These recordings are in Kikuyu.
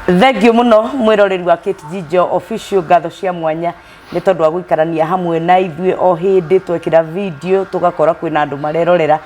Thank you muno mwiroreri wa Kate Jijo Official. Ngatho cia mwanya nĩ tondũ wa gũikarania hamwe na ithuĩ o hĩndĩ twekĩra video tũgakora kwĩna andũ marerorera.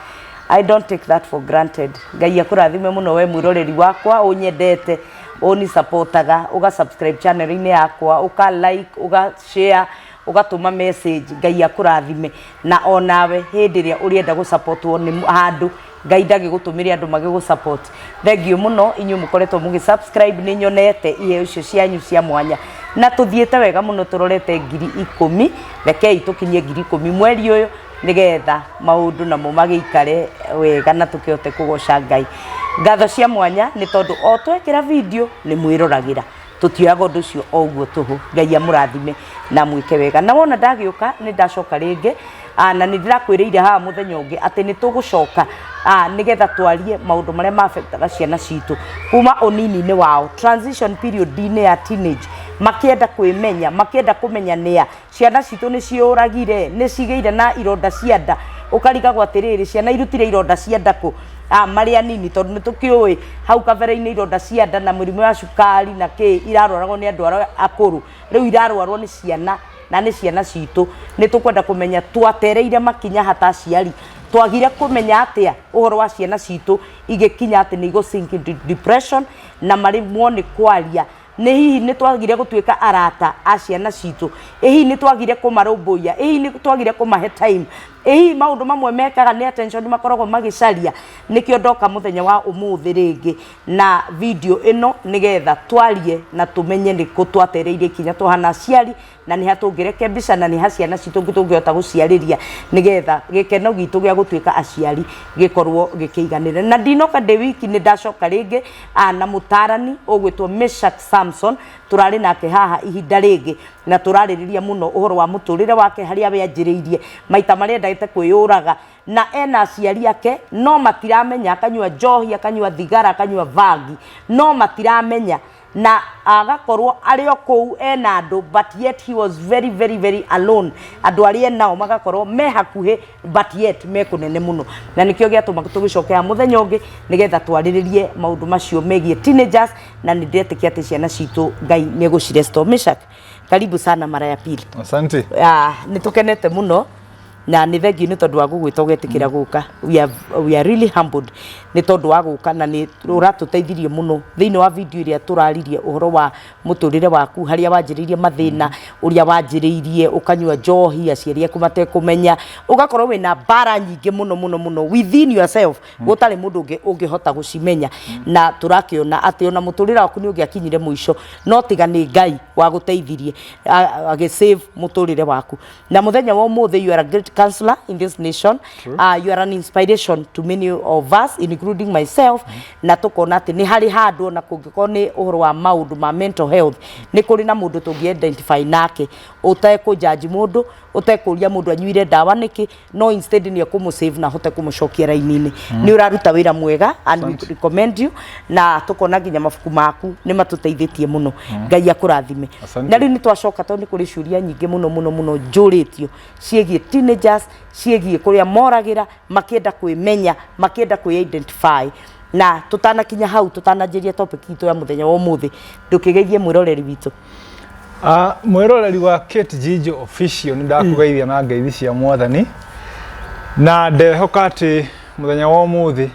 I don't take that for granted. Ngai akũrathime mũno we mwĩroreri wakwa ũnyendete, ũni supportaga, ũga subscribe channel-inĩ yakwa, ũka like, ũga share, ũgatũma message. Ngai akũrathime. Na onawe hĩndĩ ĩrĩa ũrĩenda gũsupportwo nĩ handũ, Ngai ndagĩgũtũmĩre andũ magĩgũ support. Thank you mũno inyuĩ mũkoretwo mũgĩ subscribe. Nĩ nyonete iheo icio cianyu cia mwanya na tũthiĩte wega mũno, tũrorete 10,000. Rekei tũkinyie 10,000 mweri ũyũ nĩgetha maũndũ namo magĩikare wega na tũkĩhote kũgoca Ngai. Ngatho cia mwanya nĩ tondũ o twekĩra video nĩ mwĩroragĩra, tũtioyaga ũndũ ũcio o ũguo tũhũ. Ngai amũrathime na mwĩke wega. Na wona ndagĩũka, nĩ ndacoka rĩngĩ. Na nĩ ndĩrakwĩrĩire haha mũthenya ũngĩ atĩ nĩ tũgũcoka nĩgetha twarie maũndũ marĩa maafectaga ciana citũ kuma ũnini-inĩ wao, transition period-inĩ ya teenage, makĩenda kwĩmenya, makĩenda kũmenya nĩa. Ciana citũ nĩ ciũragire, nĩ cigĩire na ironda cia nda. Ũkarigagwo atĩrĩrĩ, ciana irutire ironda cia nda kũ marĩ anini? Tondũ nĩ tũkĩũĩ hau kabere-inĩ ironda cia nda na mĩrimũ ya cukari na kĩ irarwaragwo nĩ andũ arĩa akũrũ, rĩu irarwarwo nĩ ciana na nĩ ciana citũ. Nĩ tũkwenda kũmenya twatereire makinya hata aciari, twagire kũmenya atĩa ũhoro wa ciana citũ igĩkinya atĩ nĩ igũ sink into depression na maremwo nĩ kwaria. Nĩ hihi nĩ twagire gũtuĩka arata a ciana citũ? Ĩ hihi nĩ twagire kũmarũmbũiya? Ĩ hihi nĩ twagire kũmahe time? Ĩ hihi maũndũ mamwe mekaga nĩ attention makoragwo magĩcaria? Nĩkĩo ndoka mũthenya wa ũmũthĩ rĩngĩ na video ĩno nĩgetha twarie na tũmenye nĩkũ twatereire ikinya tũhana aciari, na nĩ ha tũngĩrekebisha, na nĩ ha ciana citũ tũngĩhota gũciarĩria nĩgetha gĩkeno gitũ gĩa gũtuĩka aciari gĩkorwo gĩkĩiganĩre. Na ndinoka ndĩ wiki, nĩ ndacoka rĩngĩ na mũtarani ũgwĩtwo Meshak Samson. Tũrarĩ nake haha ihinda rĩngĩ na tũrarĩrĩria mũno ũhoro wa mũtũrĩre wake, harĩa we anjĩrĩirie, maita marĩa endete kwĩyũraga na ena aciari ake no matiramenya, akanyua njohi, akanyua thigara, akanyua bangi no matiramenya, na agakorwo arĩ o kũu ena andũ, but yet he was very, very, very alone. Andũ arĩa enao magakorwo me hakuhĩ, but yet me kũnene mũno. Na nĩkĩo gĩatũma tũgĩcokera mũthenya ũngĩ nĩgetha twarĩrĩrie maũndũ macio megiĩ teenagers, na nĩ ndĩretĩkia atĩ ciana citũ Ngai nĩ egũcirestore. Meshak, karibu sana mara ya pili. Asante. Nĩ tũkenete mũno na nĩ thengiũ nĩ tondũ wa gũgwĩta ũgetĩkĩra gũka. We are really humbled nĩ tondũ wa gũka, na nĩ ũratũteithirie mũno thĩinĩ wa video ĩrĩa tũraririe ũhoro wa mũtũrĩre waku, harĩa wanjĩrĩirie mathĩna, ũrĩa wanjĩrĩirie ũkanyua njohi aciari aku matekũmenya, ũgakorwo wĩna mbara nyingĩ mũno mũno mũno within yourself gũtarĩ mũndũ ũngĩ ũngĩhota gũcimenya. Na tũrakĩona atĩ ona mũtũrĩre waku nĩ ũngĩakinyire mũico, no tiga nĩ Ngai wagũteithirie agĩ-save mũtũrĩre waku. Na mũthenya wa ũmũthĩ, you are a great counselor in this nation. You are an inspiration to many of us, including myself. Na tũkona atĩ nĩ harĩ handũ ona kũngĩkorwo nĩ ũhoro wa maũndũ ma mental health, nĩ kũrĩ na mũndũ tũngĩ identify nake ũtekũjaji mũndũ, ũtekũria mũndũ anyuire ndawa nĩkĩ, no instead nĩ ekũmũ-save na ahote kũmũcokia raini-inĩ. Nĩ ũraruta wĩra mwega and we recommend you, na tũkona nginya mabuku maku nĩ matũteithĩtie mũno. Ngai akũrathime. Asante. Na rĩu nĩ twacoka tondũ nĩ kũrĩ ciũria nyingĩ mũno mũno mũno njũrĩtio ciĩgiĩ teenagers, ciĩgiĩ kũrĩa moragĩra makĩenda kwĩmenya, makĩenda kwĩ identify. Na tũtanakinya hau, tũtananjĩria topic itũ ya mũthenya wa ũmũthĩ, ndũkĩgeithie mwĩroreri witũ. Mwĩroreri wa Kate Jijo Official, nĩ ndakũgeithia na ngeithi cia Mwathani, na ndehoka atĩ mũthenya wa ũmũthĩ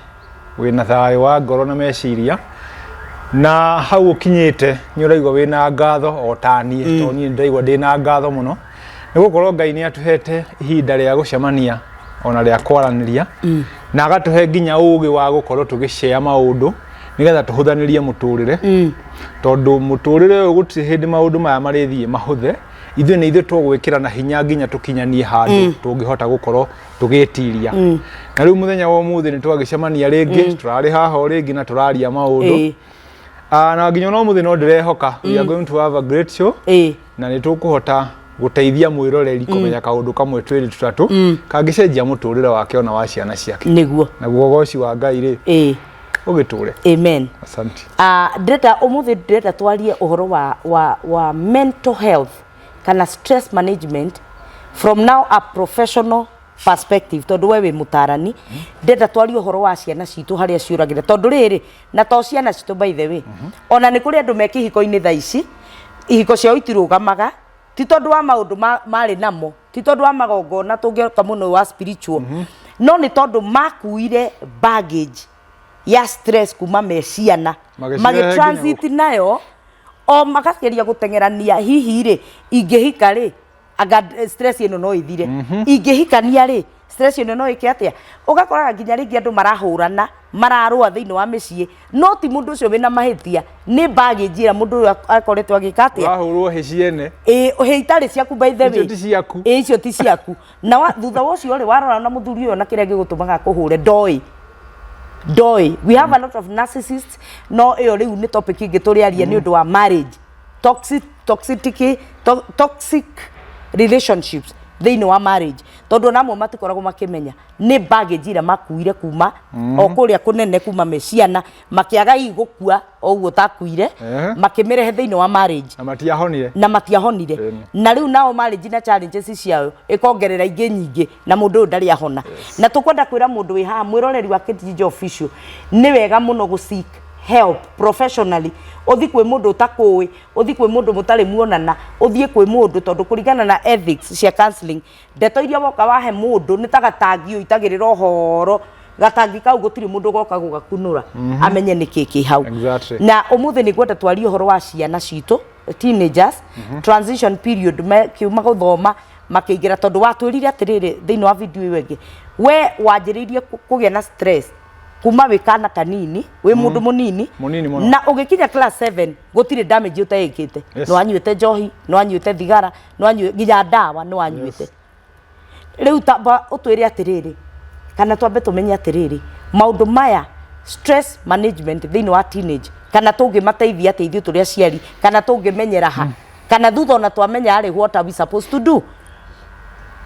wĩna thayũ wa ngoro na meciria, na hau ũkinyĩte nĩ ũraigua wĩna ngatho o ta niĩ, tondũ niĩ ndĩraigua ndĩna ngatho mũno nĩ gũkorwo Ngai nĩ atũhete ihinda rĩa gũcemania ona rĩa kwaranĩria, na agatũhe nginya ũgĩ wa gũkorwo tũgĩcea maũndũ nĩgetha tũhũthanĩrie mũtũrĩre, tondũ mũtũrĩre ũyũ gũtirĩ hĩndĩ maũndũ maya marĩthiĩ mahũthe. Ithuĩ nĩ ithuĩ tũgwĩkĩra na hinya nginya tũkinyanie handũ tũngĩhota gũkorwo tũgĩtiria. Na rĩu mũthenya wa ũmũthĩ nĩ twagĩcemania rĩngĩ, tũrarĩ haha o rĩngĩ na tũraria maũndũ. Na nginya ona ũmũthĩ no ndĩrehoka we are going to have a great show na nĩ tũkũhota gũteithia mwĩroreri kũmenya kaũndũ kamwe, twĩrĩ, tũtatũ kangĩcenjia mũtũrĩre wake ona wa ciana ciake. Naguo ũgoci wa Ngai rĩ ũgĩtũre. Amen. Asante. Ndĩrenda ũmũthĩ, ndĩrenda twarie ũhoro wa mental health kana stress management from now a professional Perspective, tondũ we wĩ mũtarani, ndenda twarie ũhoro wa ciana citũ harĩa ciũragĩra, tondũ rĩrĩ na to ciana citũ, by the way, ona nĩ kũrĩ andũ me kĩhiko-inĩ thaa ici, ihiko ciao itirũgamaga, ti tondũ wa maũndũ marĩ namo, ti tondũ wa magongona tũngĩoka mũno wa spiritual, no nĩ tondũ makuire baggage ya stress kuma me ciana. Magĩcirehe magĩ transit nayo o makageria gũteng'erania, hihi rĩ ingĩhika rĩ, anga stress ĩno no ĩthire, ingĩhikania rĩ, stress ĩno no ĩke atĩa? Ũgakoraga nginya rĩngĩ andũ marahũrana, mararũa thĩinĩ wa mĩciĩ, no ti mũndũ ũcio wĩna mahĩtia, nĩ baggage ĩrĩa mũndũ ũyũ akoretwo agĩka atĩa. Wahũrwo hĩ ciene. Ĩ hĩ itarĩ ciaku, by the way. Icio ti ciaku. Ĩ icio ti ciaku. Na thutha wa ũcio rĩ, warora na mũthuri ũyũ na kĩrĩa gĩgũtũmaga akũhũre ndoĩ ndoĩ. We have a lot of narcissists, no ĩyo rĩu nĩ topic ĩngĩ tũrĩaria nĩ ũndũ wa marriage toxic, toxicity, toxic relationships thĩinĩ wa marriage, tondũ ona amwe matikoragwo makĩmenya nĩ baggage ĩrĩa makuire kuma o kũrĩa kũnene, kuma me ciana, makĩaga hihi gũkua o ũguo takuire, makĩmĩrehe thĩinĩ wa marriage. Na matiahonire. Na matiahonire. Na rĩu nao marriage na challenges ciayo ĩkongerera ingĩ nyingĩ, na mũndũ ũyũ ndarĩ ahona. Na tũkwenda kwĩra mũndũ wĩ haha, mwĩroreri wa Kate Official, nĩ wega mũno gũ seek help professionally. Ũthi kwĩ mũndũ ũtakũĩ, ũthi kwĩ mũndũ mũtarĩ muonana, ũthiĩ kwĩ mũndũ, tondũ kũringana na ethics cia counseling, ndeto iria woka wahe mũndũ nĩ ta gatangi ũitagĩrĩra ũhoro. Gatangi kau gũtirĩ mũndũ ũgoka gũgakunũra amenye nĩ kĩ kĩ hau. Na ũmũthĩ nĩ ngwenda twarie ũhoro wa ciana citũ, teenagers, transition period, kiuma gũthoma makĩingĩra, tondũ watwĩrire atĩrĩrĩ thĩinĩ wa video ĩyo ĩngĩ, we wanjĩrĩirie kũgĩa na stress kuma wĩ kana kanini, wĩ mũndũ mũnini. Mũnini mũno. Na ũgĩkinya class 7 gũtirĩ damage ũteĩkĩte. Nĩ wanyuĩte njohi, nĩ wanyuĩte thigara, nĩ wanyuĩte nginya ndawa nĩ wanyuĩte. Rĩu tamba ũtwĩre atĩrĩrĩ, kana twambe tũmenye atĩrĩrĩ, maũndũ maya, stress management thĩinĩ wa teenage, kana tũngĩmateithia atĩa ithuĩ tũrĩ aciari, kana tũngĩmenyera ha, kana thutha ona twamenya rĩ, what are we supposed to do?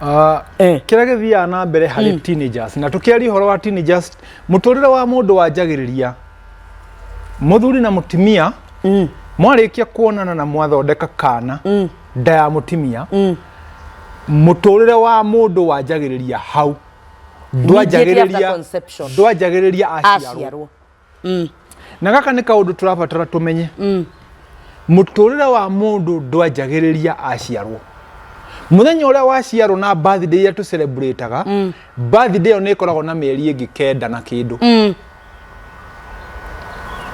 Kĩrĩa gĩthiaga na mbere harĩ teenagers, na tũkĩaria ũhoro wa teenagers, mũtũrĩre wa mũndũ wanjagĩrĩria mũthuri na mũtumia mwarĩkia kuonana na mwathondeka kana nda ya mũtumia. Mũtũrĩre wa mũndũ wanjagĩrĩria hau. Immediately after conception. Ndwanjagĩrĩria aciarwo. Aciarwo. Na gaka nĩ kaũndũ tũrabatara tũmenye: mũtũrĩre wa mũndũ ndwanjagĩrĩria aciarwo. Mũthenya ũrĩa waciarwo na birthday iria tũcelebrataga, birthday ĩyo nĩ ĩkoragwo na mĩeri ĩngĩ 9 na kĩndũ.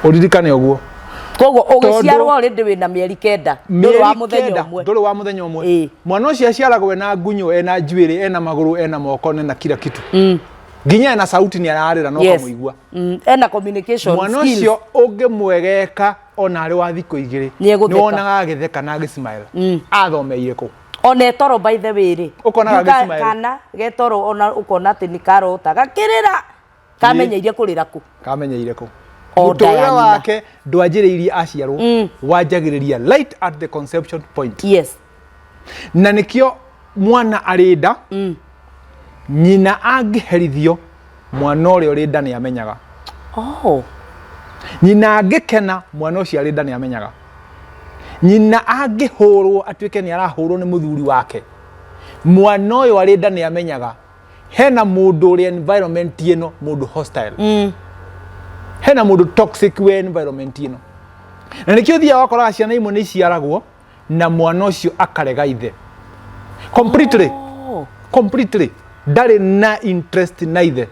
Ũririkane ũguo. Koguo ũgĩciarwo already wĩna mĩeri 9, ndũrĩ wa Mĩeri mũthenya 9, ũmwe. Ndũrĩ wa mũthenya ũmwe. Mwana ũcio aciaragwo ena ngunyũ, ena njuĩrĩ, ena magũrũ, ena moko, ena kila kitu, nginya ena sauti, nĩ ararĩra no ũkamũigua. Ena communication Mwana skills. ũcio ũngĩmwegeka ona arĩ wa thikũ 2, Nĩegũtheka. nĩ wonaga agĩtheka na agĩsmile. Athomeire kũ? Ona etoro, by the way rĩ, Ũkonaga agĩsmile. Kana getoro, ona ũkona atĩ nĩ karota gakĩrĩra, kamenyeire kũrĩra kũ? Kamenyeire kũ? O nda ya Mũtũrĩre nyina. wake ndwanjĩrĩirie aciarwo, wanjagĩrĩria right at the conception point. Na nĩkĩo mwana arĩ nda, nyina angĩherithio, mwana ũrĩa ũrĩ nda nĩ amenyaga. Nyina angĩkena, mwana ũcio arĩ nda nĩ amenyaga. Nyina angĩhũrwo, atuĩke nĩ arahũrwo nĩ mũthuri wake, mwana ũyũ arĩ nda nĩ amenyaga hena mũndũ ũrĩ environment ĩno, mũndũ hostile, hena mũndũ toxic wĩ environment ĩno. Na nĩkĩo ũthiaga wakoraga ciana imwe nĩ iciaragwo na mwana ũcio akarega ithe completely. Completely ndarĩ na interest na ithe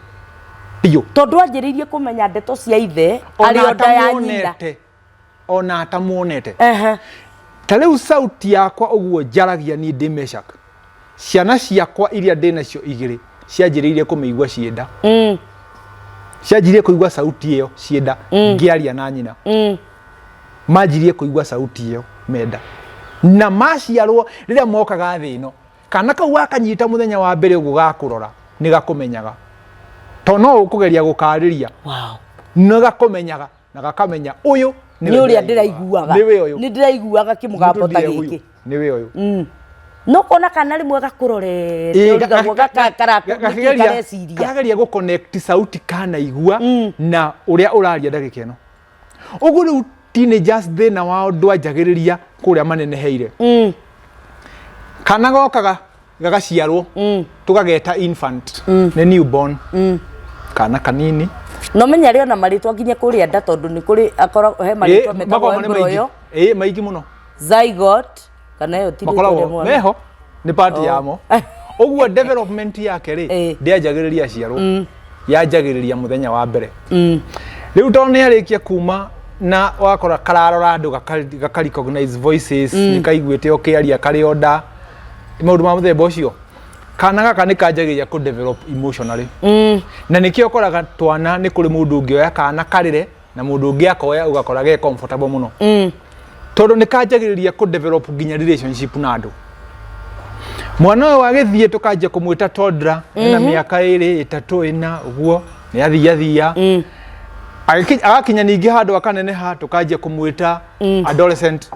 biũ. Tondũ anjĩrĩirie kũmenya ndeto cia ithe arĩ o nda ya nyina. Ona atamuonete. Ta rĩu sauti yakwa ũguo njaragia niĩ ndĩ Meshak, ciana ciakwa iria ndĩ nacio igĩrĩ cianjĩrĩirie kũmĩigua ciĩ nda. Cianjirie kũigua sauti ĩyo ciĩ nda, ngĩaria na nyina. Manjirie kũigua sauti ĩyo menda na maciarwo. Rĩrĩa mokaga thĩ ĩno, kana kau wakanyita mũthenya wa mbere ũguo gakũrora, nĩ gakũmenyaga, to no ũkũgeria gũkarĩria. Nĩ gakũmenyaga na gakamenya ũyũ nĩ ũrĩa ndĩraiguaga. Nĩwe ũyũ. Nĩ ndĩraiguaga kĩmũgambo ta gĩkĩ. Nĩwe ũyũ. No kona kana rĩmwe gakũrorete, ũrigagwo kareciria. Karageria gũ connect sauti kanaigua na ũrĩa ũraria ndagĩka ĩno ũguo. Rĩu teenagers, thĩna wao ndwanjagĩrĩria kũrĩa maneneheire. Kana gokaga Gagaciarwo tũgageta infant, nĩ newborn, kana kanini. No menya rĩ ona marĩtwa nginya kũrĩa nda, tondũ nĩ kũrĩ akoragwo he marĩtwa metagwo makoragwo nĩ maingĩ. Embryo. Ĩ, maingĩ mũno. Zygote, kana ĩyo ti rĩtwa rĩa Makoragwo mwana. meho, nĩ part yamo. Ũguo development yake rĩ, ndĩanjagĩrĩria aciarwo, yanjagĩrĩria mũthenya wa mbere. Rĩu tondũ nĩ arĩkia kuma na wakora kararora andũ, gaka recognize voices, nĩ kaiguĩte ũkĩaria karĩ o nda, maũndũ ma mũthemba ũcio. Kana gaka nĩ kanjagĩrĩria kũ develop emotionally, na nĩkĩo ũkoraga twana nĩ kũrĩ mũndũ ũngĩoya kana karĩre na mũndũ ũngĩ akoya ũgakora ge comfortable mũno, tondũ nĩ kanjagĩrĩria kũ develop nginya relationship na andũ. Mwana ũyũ agĩthiĩ tũkanjia kũmwĩta toddler ena mĩaka 2, 3, 4 ũguo, nĩ athiathia. Agakinya ningĩ handũ akaneneha, tũkanjia kũmwĩta adolescent.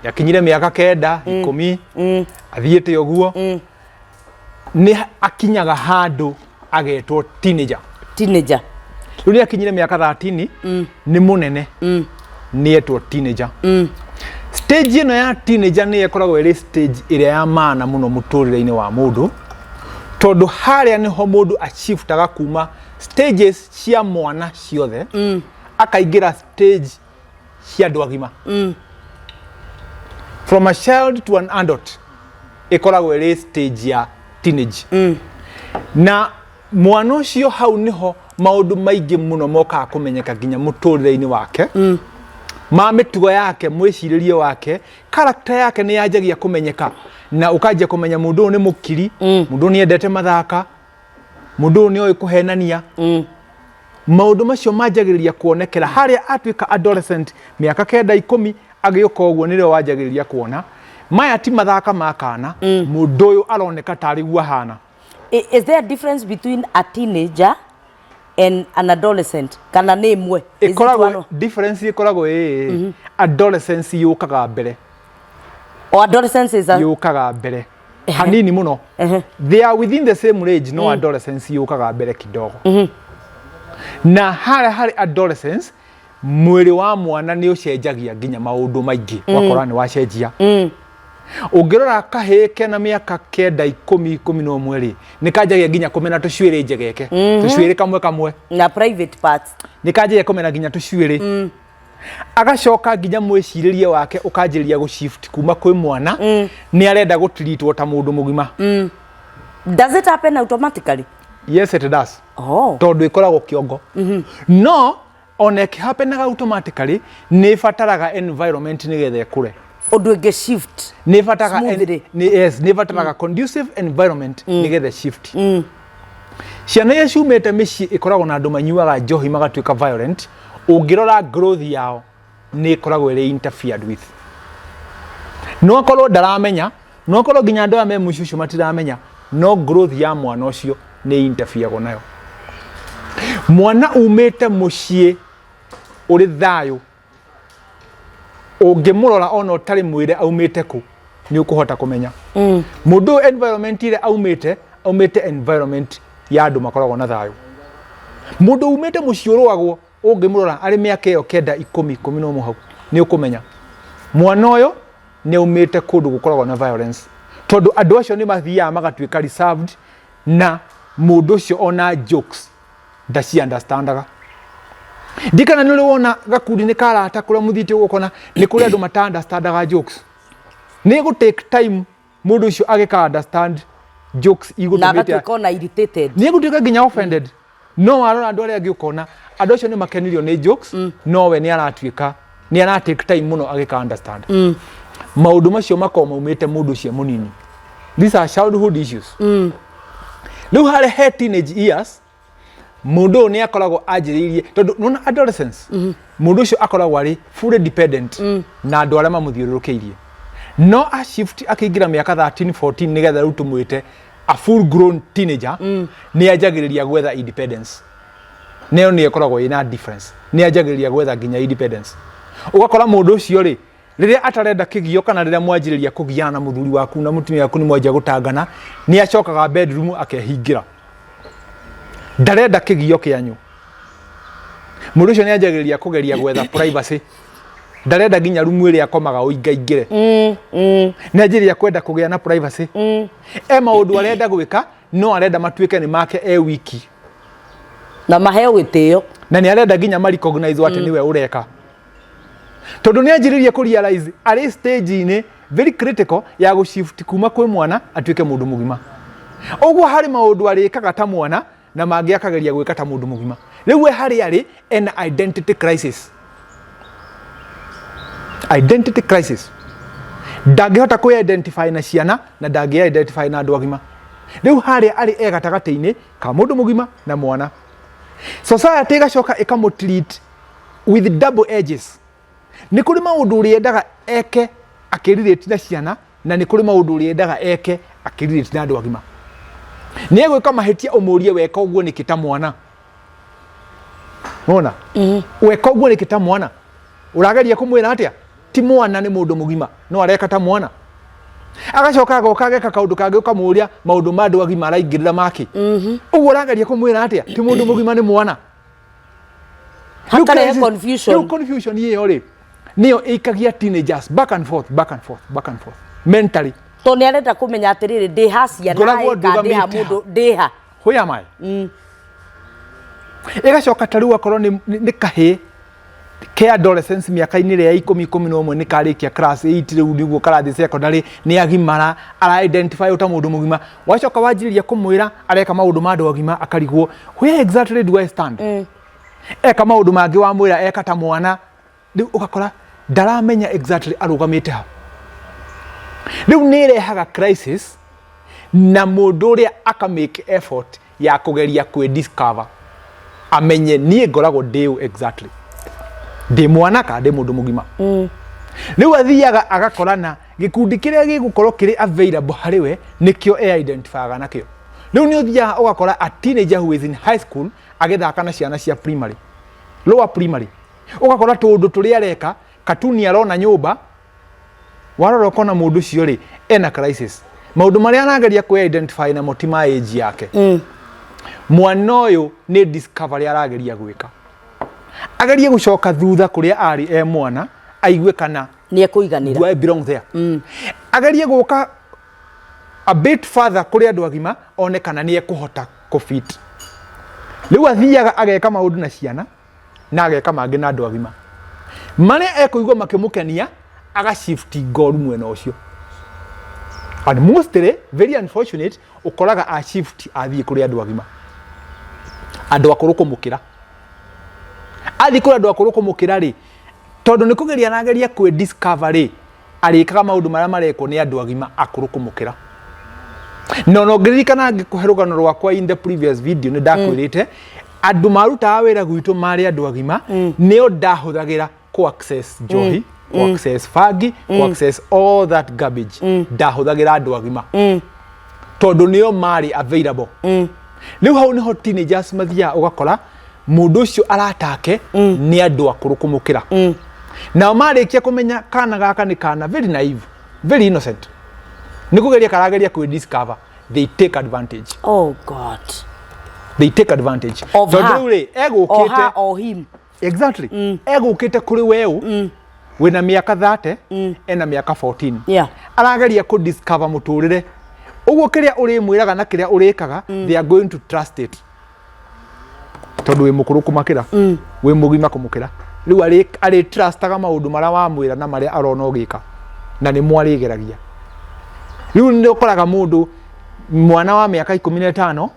Yakinyire mĩaka 9, 10, athiĩte ũguo, nĩ akinyaga handũ agetwo teenager. Teenager. Rĩu nĩ akinyire mĩaka 13, nĩ mũnene, nĩ etwo teenager. Stage ĩno ya teenager nĩ ĩkoragwo ĩrĩ stage ĩrĩa ya maana mũno mũtũrĩre-inĩ wa mũndũ, tondũ harĩa nĩho mũndũ ashiftaga kuma stages cia mwana ciothe akaingĩra stage cia andũ agima. From a child to an adult ĩkoragwo ĩrĩ stage ya teenage. Na mwana ũcio hau nĩho maũndũ maingĩ mũno mokaga kũmenyeka nginya mũtũrĩre-inĩ wake, ma mĩtugo yake, mwĩcirĩrie wake, character yake nĩ yanjagia kũmenyeka, na ũkanjia kũmenya mũndũ ũyũ nĩ mũkiri, mũndũ ũyũ nĩ endete mathaka, mũndũ ũyũ nĩ oĩ kũhenania. Maũndũ macio manjagĩrĩria kuonekera harĩa atuĩka adolescent, mĩaka 9, 10 agĩũka ũguo, nĩrĩo wanjagĩrĩria kuona maya ti mathaka ma kana, mũndũ ũyũ aroneka tarĩ guo ahana. Is there a difference between a teenager and an adolescent, kana nĩ ĩmwe? Is it Ĩkoragwo one difference ĩkoragwo ĩ adolescence yũkaga mbere. Or adolescence is a Yũkaga mbere hanini mũno. They are within the same age, no adolescence yũkaga mbere kidogo. Na harĩa harĩ adolescence, mwĩrĩ wa mwana nĩ ũcenjagia nginya maũndũ maingĩ, ũgakora nĩ wacenjia. Ũngĩrora kahĩĩ kena mĩaka 9, 10, 11 rĩ, nĩ kanjagia nginya kũmena tũcuĩrĩ njegeke, tũcuĩrĩ kamwe kamwe. Na private parts. Nĩ kanjagia kũmena nginya tũcuĩrĩ, agacoka nginya mwĩcirĩrie wake ũkanjĩrĩria gũ shift kuma kwĩ mwana, nĩ arenda gũtiritwo ta mũndũ mũgima. Does it happen automatically? Yes, it does. Oh. Tondũ ĩkoragwo kĩongo, no ona ĩkĩhapenaga automatically, nĩ ĩbataraga environment nĩgetha ĩkũre. Ũndũ ĩngĩ shift nĩ ĩbataraga smoothly. Yes, nĩ ĩbataraga conducive environment nĩgetha shift. Ciana iria ciumĩte mĩciĩ ĩkoragwo na andũ manyuaga njohi magatuĩka violent, ũngĩrora growth yao nĩ ĩkoragwo ĩrĩ interfered with. No akorwo ndaramenya, no akorwo nginya andũ aya me mũciĩ ũcio matiramenya, no growth ya mwana ũcio nĩ interferagwo nayo. Mwana umĩte mũciĩ ũrĩ thayũ, ũngĩmũrora ona ũtarĩ mwĩre aumĩte kũ, nĩ ũkũhota kũmenya mũndũ ũyũ environment ĩrĩa aumĩte, aumĩte environment ya andũ makoragwo na thayũ. Mũndũ umĩte mũciĩ ũrũagwo, ũngĩmũrora arĩ mĩaka ĩyo 9, 10, 11 hau, nĩ ũkũmenya mwana ũyũ nĩ aumĩte kũndũ gũkoragwo na violence, tondũ andũ acio nĩ mathiaga magatuĩka reserved, na mũndũ ũcio ona jokes ndaci understandaga. Ndikana nĩ ũrĩ wona gakundi nĩ karata kũrĩa mũthiĩte ũgũkona nĩ kũrĩ andũ mata understandaga jokes, nĩ gũ take time mũndũ ũcio agĩka understand jokes na igũtũmĩte agatuĩka ona irritated. Nĩ egũtuĩka nginya offended. No warora andũ arĩa angĩ ũkona andũ acio nĩ makenirio nĩ jokes, no we nĩ aratuĩka nĩ ara take time mũno agĩka understand. Maũndũ macio makoragwo maumĩte mũndũ ũcio mũnini. These are childhood issues. Rĩu harĩa he teenage years, mũndũ ũyũ nĩ akoragwo anjĩrĩirie, tondũ nona adolescence mũndũ ũcio akoragwo arĩ fully dependent na andũ arĩa mamũthiũrũrũkĩirie. No a shift akĩingĩra mĩaka 13, 14, nĩgetha rĩu tũmwĩte a full grown teenager, nĩ anjagĩrĩria gwetha independence. Nayo nĩ ĩkoragwo ĩna difference. Nĩ anjagĩrĩria gwetha nginya independence. Ũgakora mũndũ ũcio rĩ, rĩrĩa atarenda kĩgio, kana rĩrĩa mwanjĩrĩria kũgiana na mũthuri waku na mũtumia waku, nĩ mwanjia gũtangana, nĩ acokaga bedroom akehingĩra, ndarenda kĩgio kĩanyu. Mũndũ ũcio nĩ anjagĩrĩria kũgeria gwetha privacy. Ndarenda nginya rumu ĩrĩa akomaga ũingaingĩre. Nĩ anjĩrĩria kwenda kũgĩa na privacy. E maũndũ arenda gwĩka, no arenda matuĩke nĩ make e wiki. Na maheo gĩtĩo. Na nĩ arenda nginya ma recognize atĩ nĩwe ũreka, tondũ nĩ anjĩrĩria kũ realize arĩ stage-inĩ very critical ya gũ shift kuma kwĩ mwana atuĩke mũndũ mũgima. Ũguo harĩ maũndũ arĩkaga ta mwana na mangĩ akageria gwĩka ta mũndũ mũgima. Rĩu we harĩa arĩ ena identity crisis, identity crisis. Ndangĩhota kwĩ identify na ciana na ndangĩ identify na andũ agima. Rĩu harĩa arĩ e gatagatĩ-inĩ ka mũndũ mũgima na mwana. Society ĩgacoka ĩkamũ treat with double edges. Nĩ kũrĩ maũndũ ũrĩendaga eke akĩrirĩti na ciana, na nĩ kũrĩ maũndũ ũrĩendaga eke akĩrirĩti na andũ agima. Nĩ egwĩka mahĩtia, ũmũrie, "Weka ũguo nĩkĩ ta mwana?" Wona, "Weka ũguo nĩkĩ ta mwana?" Ũrageria kũmwĩra atĩa? Ti mwana, nĩ mũndũ mũgima, no areka ta mwana. Agacoka agoka ageka kaũndũ kangĩ, ũkamũria, "Maũndũ ma andũ agima araingĩrĩra maki ũguo?" Ũrageria kũmwĩra atĩa? Ti mũndũ mũgima, nĩ mwana. Hakarehe confusion. Rĩu confusion ĩyo rĩ, nĩyo ĩikagia teenagers back and forth, back and forth, back and forth mentally. Tondũ nĩ arenda kũmenya atĩrĩrĩ, ndĩha ciana Ngoragwo ĩ, kana ndĩha ndũgamĩte. Mũndũ ndĩha. Who am I? Ĩgacoka ta rĩu akorwo nĩ kahĩĩ ke adolescence, mĩaka-inĩ ĩrĩa ya 10, 11, nĩ karĩkia class 8, rĩu nĩguo karathiĩ secondary, nĩ agimara, ara identify ta mũndũ mũgima. Wacoka wanjĩrĩria kũmwĩra areka maũndũ ma andũ agima, akarigwo, "Where exactly do I stand?" Eka maũndũ mangĩ, wamwĩra eka ta mwana. Rĩu ũgakora ndaramenya exactly arũgamĩte ha. Rĩu nĩ ĩrehaga crisis, na mũndũ ũrĩa aka make effort ya kũgeria kwĩ discover, amenye, "Niĩ ngoragwo ndĩ ũ exactly? Ndĩ mwana kana ndĩ mũndũ mũgima?" Rĩu athiaga agakorana gĩkundi kĩrĩa gĩgũkorwo kĩrĩ available harĩ we, nĩkĩo e identifyaga nakĩo. Rĩu nĩ ũthiaga ũgakora a teenager who is in high school agĩthaka na ciana cia primary, lower primary. Ũgakora tũũndũ tũrĩa areka, katuni arona nyũmba, warora ũkona mũndũ ũcio rĩ, ena crisis. Maũndũ marĩa arageria kwĩ identify namo ti ma age yake. Mwana ũyũ nĩ discovery arageria gwĩka, agerie gũcoka thutha kũrĩa arĩ e mwana, aigue kana nĩ ekũiganĩra. Do I belong there? Agerie gũka a bit further kũrĩ andũ agima, one kana nĩ ekũhota kũfit. Rĩu athiaga ageka maũndũ na ciana na ageka mangĩ na andũ agima. Marĩa ekũigua makĩmũkenia, agashifti ngoru mwena ũcio. And mostly, very unfortunate, ũkoraga a shift athiĩ kũrĩ andũ agima, andũ akũrũ kũmũkĩra. Athiĩ kũrĩ andũ akũrũ kũmũkĩra rĩ, tondũ nĩ kũgeria arageria kwĩ discover rĩ, arĩkaga maũndũ marĩa marekwo nĩ andũ agima akũrũ kũmũkĩra. Na ona ũngĩririkana ngĩkũhe rũgano rwakwa in the previous video, nĩ ndakwĩrĩte andũ marutaga wĩra gwitũ marĩ andũ agima nĩo ndahũthagĩra kũ access njohi, kũ access bangi, kũ access all that garbage. Ndahũthagĩra andũ agima tondũ nĩo marĩ available. Rĩu hau nĩho teenagers mathiaga, ũgakora mũndũ ũcio aratake nĩ andũ akũrũ kũmũkĩra. Nao marĩkia kũmenya kana gaka nĩ kana very naive, very innocent, nĩ kũgeria karageria kwĩ discover, they take advantage. Oh God. They take advantage. Of Tondũ her. rĩu rĩ, Or egũkĩte her or him. Exactly. Egũkĩte kũrĩ weũ wĩna mĩaka 30, ena mĩaka 14. Arageria kũ discover mũtũrĩre. Ũguo kĩrĩa ũrĩmwĩraga na kĩrĩa ũrĩkaga, they are going to trust it, tondũ wĩ mũkũrũ kũmakĩra, wĩ mũgima kũmũkĩra. Rĩu arĩ trustaga maũndũ marĩa wamwĩra na marĩa arona ũgĩka, na nĩmo arĩgeragia. Rĩu nĩ ũkoraga mũndũ mwana wa mĩaka 15,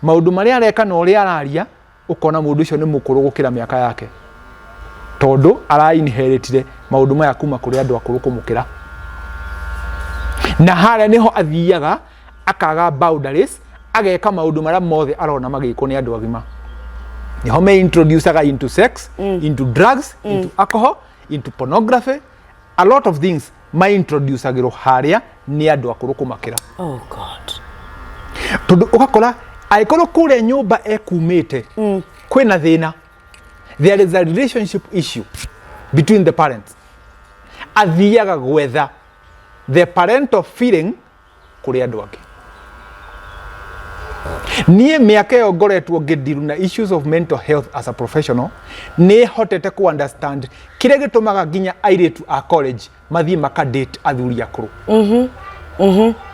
maũndũ marĩa areka na ũrĩa araria, ũkona mũndũ ũcio nĩ mũkũrũ gũkĩra mĩaka yake, tondũ ara inheritire maũndũ maya kuma kũrĩ andũ akũrũ kũmũkĩra. Na harĩa nĩho athiaga akaga boundaries, ageka maũndũ marĩa mothe arona magĩkwo nĩ andũ agima. Nĩho me introducaga into sex, into drugs, into alcohol, into pornography, a lot of things ma introducagĩrwo harĩa nĩ andũ akũrũ kũmakĩra. Oh God. Tondũ ũgakora angĩkorwo kũrĩa nyũmba ekumĩte kwĩna thĩna, there is a relationship issue between the parents, athiaga gwetha the parental feeling kũrĩ andũ angĩ. Niĩ mĩaka ĩyo ngoretwo ngĩndiru na issues of mental health as a professional, nĩ hotete ku understand kĩrĩa gĩtũmaga nginya airĩtu a college mathiĩ maka date athuri akũrũ.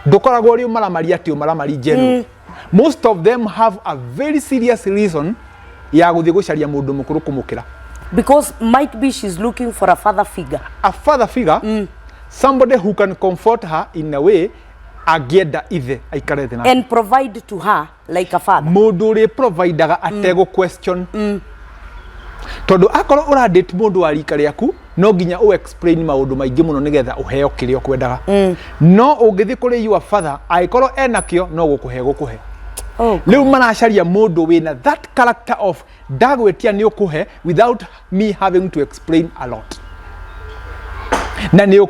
Ndũkoragwo ũrĩ ũmaramari atĩ ũmaramari general. Most of them have a very serious reason ya gũthiĩ gũcaria mũndũ mũkũrũ kũmũkĩra. Because might be she's looking for a father figure. A father figure, somebody who can comfort her in a way angĩenda ithe aikare thĩ nake. And provide to her like a father. Mũndũ ũrĩ providaga ategũ question, tondũ akorwo ũra date mũndũ wa rika rĩaku, no nginya ũ explain maũndũ maingĩ mũno nĩgetha ũheo kĩrĩa ũkwendaga. No ũngĩthiĩ kũrĩ your father, angĩkorwo ena kĩo, no gũkũhe gũkũhe. Oh. Rĩu maracaria mũndũ wĩna that character of ndagwĩtia nĩ ũkũhe without me having to explain a lot, na nĩ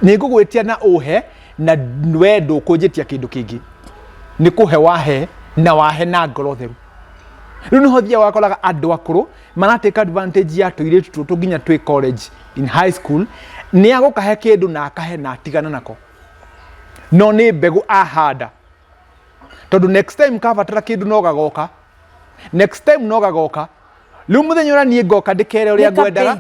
ngũgwĩtia na ũhe, na we ndũkũnjĩtia kĩndũ kĩngĩ, nĩ kũhe wahe na wahe na ngoro theru. Rĩu nĩho thiaga wakoraga andũ akũrũ maratake advantage ya tũirĩtu tũtũ nginya twĩ college, in high school, nĩ agũkahe kĩndũ na akahe na atigana nako, no nĩ mbegũ ahanda, tondũ next time kabatara kĩndũ no gagoka, next time no gagoka. Rĩu mũthenya ũrĩa niĩ ngoka ndĩkere ũrĩa ngwendaga,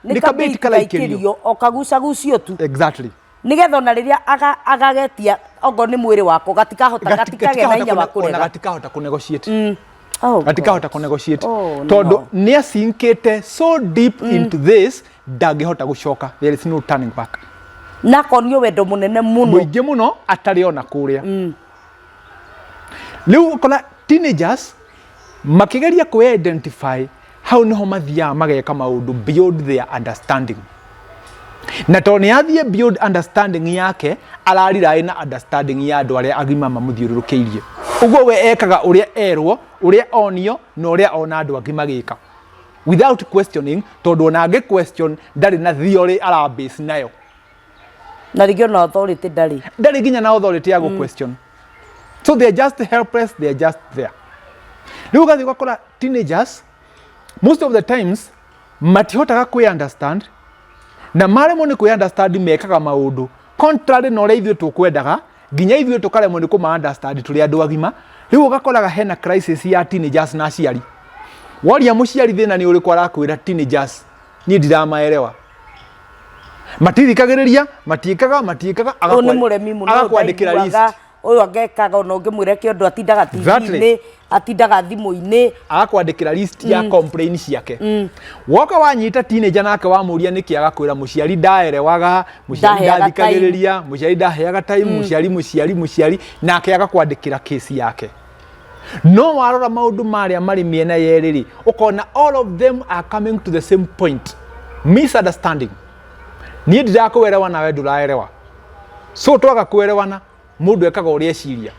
nĩ kabait karaikĩrio. O kagucagucio tu. Exactly. Nigetha ona rĩrĩa agagetia okorwo nĩ mwĩrĩ wako, gatikahota, gatikagĩa na hinya wa ona kũrega. Gatikahota kũ negotiate. Oh, gatikahota God. kũ negotiate. Oh, tondũ no. nĩ asinkĩte so deep into this, ndangĩhota gũcoka, there is no turning back. Na akonio wendo mũnene mũno. Mũingĩ mũno atarĩ ona kũrĩa. Rĩu ũkora teenagers makĩgeria kwĩ identify, hau nĩho mathiaga mageka maũndũ beyond their understanding, na tondũ nĩ athiĩ beyond understanding yake, arariraĩ na understanding ya andũ arĩa agima mamũthiũrũrũkĩirie. Ũguo we ekaga ũrĩa erwo, ũrĩa onio, na ũrĩa ona andũ angĩ magĩka without questioning, tondũ ona angĩ question ndarĩ na theory arabase nayo. Na rĩngĩ ona authority ndarĩ. Ndarĩ nginya na authority ya gũ question, so they are just helpless, they are just there. Rĩu ũgathiĩ ũgakora teenagers most of the times matihotaga kwĩ understand, na maremwo nĩ kwĩ understand mekaga maũndũ contrary na ũrĩa ithuĩ tũkwendaga, nginya ithuĩ tũkaremwo nĩ kũma understand tũrĩ andũ agima. Rĩu ũgakoraga hena crisis ya teenagers na aciari. Woria mũciari thĩna nĩ ũrĩkũ, arakwĩra teenagers niĩ ndiramaelewa, matithikagĩrĩria, matiĩkaga matiĩkaga. Ũyũ nĩ mũremi mũno. Agakwandĩkĩra list. Ndaiguaga, ũyũ angekaga, ona ũngĩmwĩra kĩndũ atindaga TV-inĩ, atindaga thimũ-inĩ. Agakwandĩkĩra list ya complain ciake. Woka wanyita teenager nake wamũria nĩkĩ, agakwĩra mũciari ndaerewaga, mũciari ndaheaga. Ndathikagĩrĩria, mũciari ndaheaga time, mũciari, mũciari, mũciari, nake agakwandĩkĩra kesi yake. No warora maũndũ marĩa marĩ mĩena yerĩ rĩ, ũkona all of them are coming to the same point: misunderstanding. Niĩ ndirakũerewa nawe ndũraerewa, so twaga kũerewana, mũndũ ekaga ũrĩa eciria.